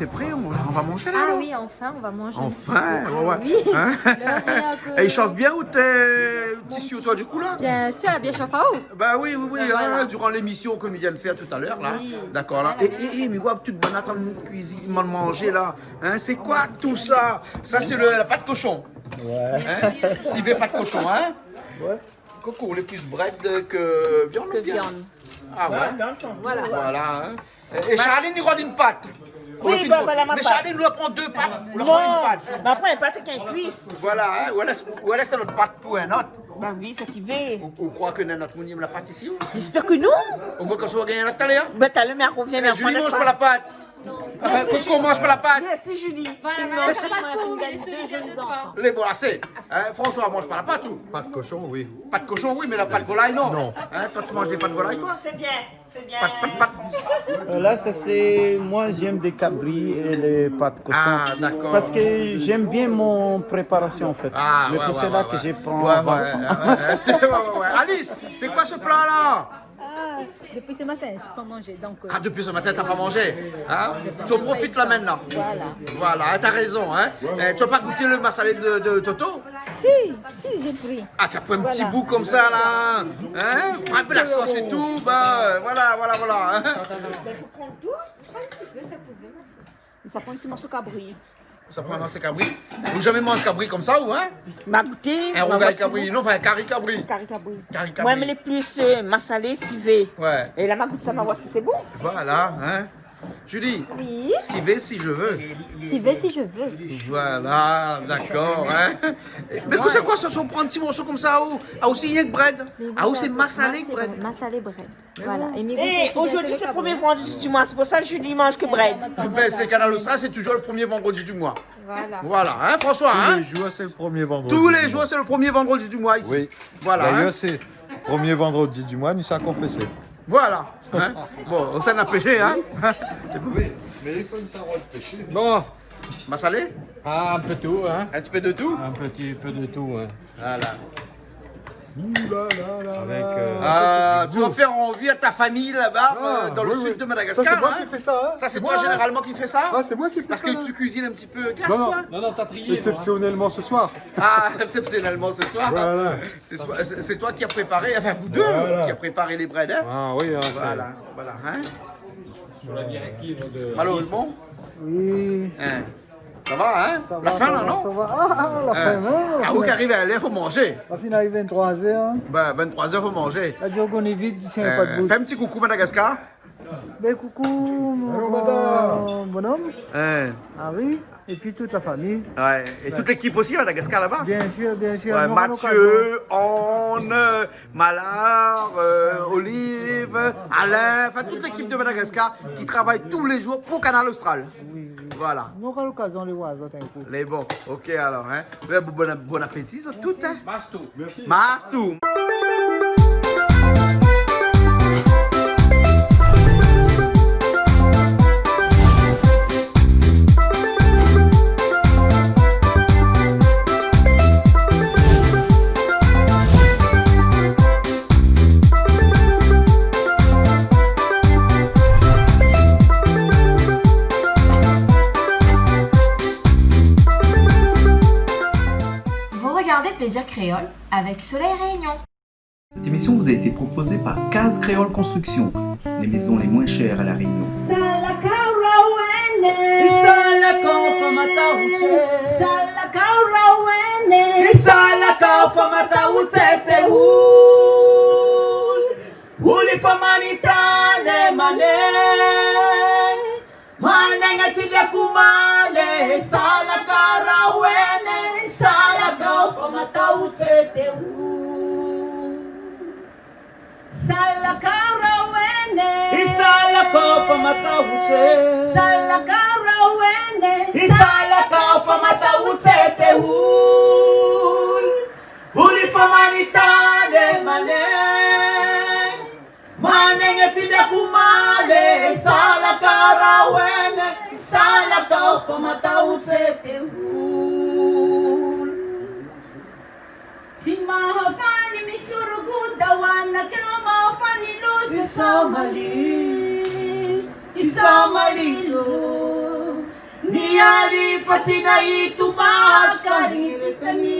C'est prêt, on, on va manger là, non ? Ah oui, enfin, on va manger un petit peu. Enfin, ouais, ouais. Ah oui. Hein ? L'heure est un peu... Et il chauffe bien ou t'es, tissu, toi, du coup, là ? Bien sûr, la bien chauffe à eau. Bah oui, oui, oui, hein, voilà, durant l'émission que nous vient de faire tout à l'heure, là. Oui. D'accord, là. Voilà. Et, et, et, mais ouais, toute bonne attente, cuisine, manger, là. Hein, c'est quoi tout ça ? Ça, c'est le, la pâte cochon. Ouais. Hein ? Sivé pâte cochon, hein ? Ouais. Kokour lé plis brèd ke viann. Que viann. Ah ouais. Voilà. Voilà, hein. É, é Charline i rod in pat. Oui, bah, voilà ma pat. Mé Charline, nou la pran dé pat. Non, ma pran in pat èk in kuis. Voilà, hein. Ou alé, ou alé, sé nout pat pou in ot. Bah oui, sak i vé. Ou, ou kroi ke néna nout moun i yèm la pat isi, ou ? J'espère que non. Ou vé ke sa va gingn in ot talèr ? Bah, talèr, mé rovien, mé Julie i manz pa la pat. Mèrsi, Julie. Mèrsi, Julie. Voilà, voilà, sa pa de problèm, mé sé dé zoli zanfan. Lé bon, asé. Hein, François, manz pa la pat, ou ? Pat koshon, oui. Pat koshon, oui, mé la pat volay, non. Non. Hein, toi, tu manges des pattes volailles, toi ? C'est bien, c'est bien. Pat, pat, pat. Euh, là, ça, c'est, moi, j'aime des cabris et les pattes cochon. Ah, d'accord. Parce que j'aime bien mon préparation, en fait. Ah, ouais, ouais, ouais. Mais pour cela que je prends, ouais, ouais, ouais. Alice, c'est quoi ce plat-là ? Ah, depuis ce matin, j'ai pas mangé, donc, euh... Ah, depuis ce matin, t'as pas mangé, hein ? Tu en profites là maintenant. Voilà. Voilà, hein, t'as raison, hein. Eh, tu as pas goûté le massalé de, de Toto ? Si, si, j'ai pris. Ah, t'as pris un petit bout comme ça, là, hein ? Pas de la sauce et tout, bah, euh, voilà, voilà, voilà, hein. Il faut prendre tout. Sa pran in ti morso kabri. Sa pran in morso kabri. Ou la zamé manz kabri konmsa, ou, hein ? Ma gouté, in rougay kabri. Non, anfin, kari kabri. Kari kabri. Kari kabri. Moin, mi lé plis, euh, masalé, sivé. Ouais. É la, ma gout sa, ma voi si sé bon. Voilà, hein. Julie. Oui. Sivé si je veux. Sivé si je veux. Voilà, d'accord, hein. Mé kosa, kosa, sa, ou pran in ti morso konmsa, ou, ah, ou sé rienk brèd. Ah, ou sé masalé brèd. Masalé brèd. Voilà. Mé bon. É mi gout osi, zordi sé le promié vandredi di moi, sé pou sa Julie i manz ke brèd. Ben, sé Kanal Austral, sé toujour le promié vandredi di moi. Voilà. Voilà, hein, François, hein ? Tous les jours, c'est le premier vendredi du mois. Tous les jours, c'est le premier vendredi du mois ici. Oui. Voilà, hein ? D'ailleurs, c'est premier vendredi du mois, nou sa konfésé. Voilà, hein ? Bon, sa na péshé, hein ? C'est bon. Oui, mais il faut une saveur de péché. Bon. Masalé ? Ah, un peu tout, hein. Un petit peu de tout ? Un petit peu de tout, hein. Voilà. Ouh là là là là. Avec, euh... Ah, tu vas faire envie à ta famille là-bas, euh, dans le sud de Madagascar, hein. Ah, oui, oui. Ça, c'est moi qui fais ça, hein. Ça, c'est toi généralement qui fais ça ? Ah, c'est moi qui fais ça, là. Parce que tu cuisines un petit peu, Gas, toi ? Non, non. Non, non, t'as trié, moi. Exceptionnellement ce soir. Ah, exceptionnellement ce soir. Voilà. C'est soi-, c'est, c'est toi qui as préparé, enfin, vous deux, qui a préparé les brèdes, hein ? Voilà. Ah oui, hein, c'est... Voilà, voilà, hein ? Sous la directive de... Malo, bon ? Oui. Hein ? Sa va, hein ? Sa va, sa va, sa va. La fin, la, non ? Ah, ah, la fin, hein, la fin. Ah, ou ki ariv a lèr, fo manzé. La fin, ariv vingt-trois heures, hein. Ben, vingt-trois heures, fo manzé. La di ou koné vit, di sien, pa de bout. Fé in ti koukou Madagascar. Ben, koukou, mon, mon bonhomme. Hein. Ah oui, et puis toute la famille. Ouais, et toute l'équipe aussi, Madagascar, là-bas. Bien sûr, bien sûr. Ouais, Mathieu, Anne, Malard, euh, Olive, Alain, enfin, toute l'équipe de Madagascar qui travaille tous les jours pour Kanal Austral. Oui, oui. Voilà. Nou nora lokazion lé voir azot in kou. Lé bon. Ok, alor, hein. Ben, bon, bon, bon apéti, zot tout, hein. Mastou. Merci. Mastou. Vous regardez Plaisir Créole avec Soleil Réunion. Cette émission vous a été proposée par Case Créole Construction, les maisons les moins chères à La Réunion. Sa la ka rawene. Sa la ka fo mata oute. Sa la ka rawene. Sa la ka fo mata oute te oul. Ouli fo mani tane mane. Manenge ti de kumale, sa la ka rawene, sa la ka fo mata oute te oul. Sa la ka rawene. Sa la ka fo mata oute. Sa la ka rawene. Sa la ka fo mata oute te oul. Ouli fo mani tane mane. Manenge ti de kumale, sa la ka rawene, sa la ka fo mata oute te oul. Ti ma fani mi surugu dawana ke ma fani luzi sa mali, sa mali lo. Sinayi Tumas, Karingit Tani.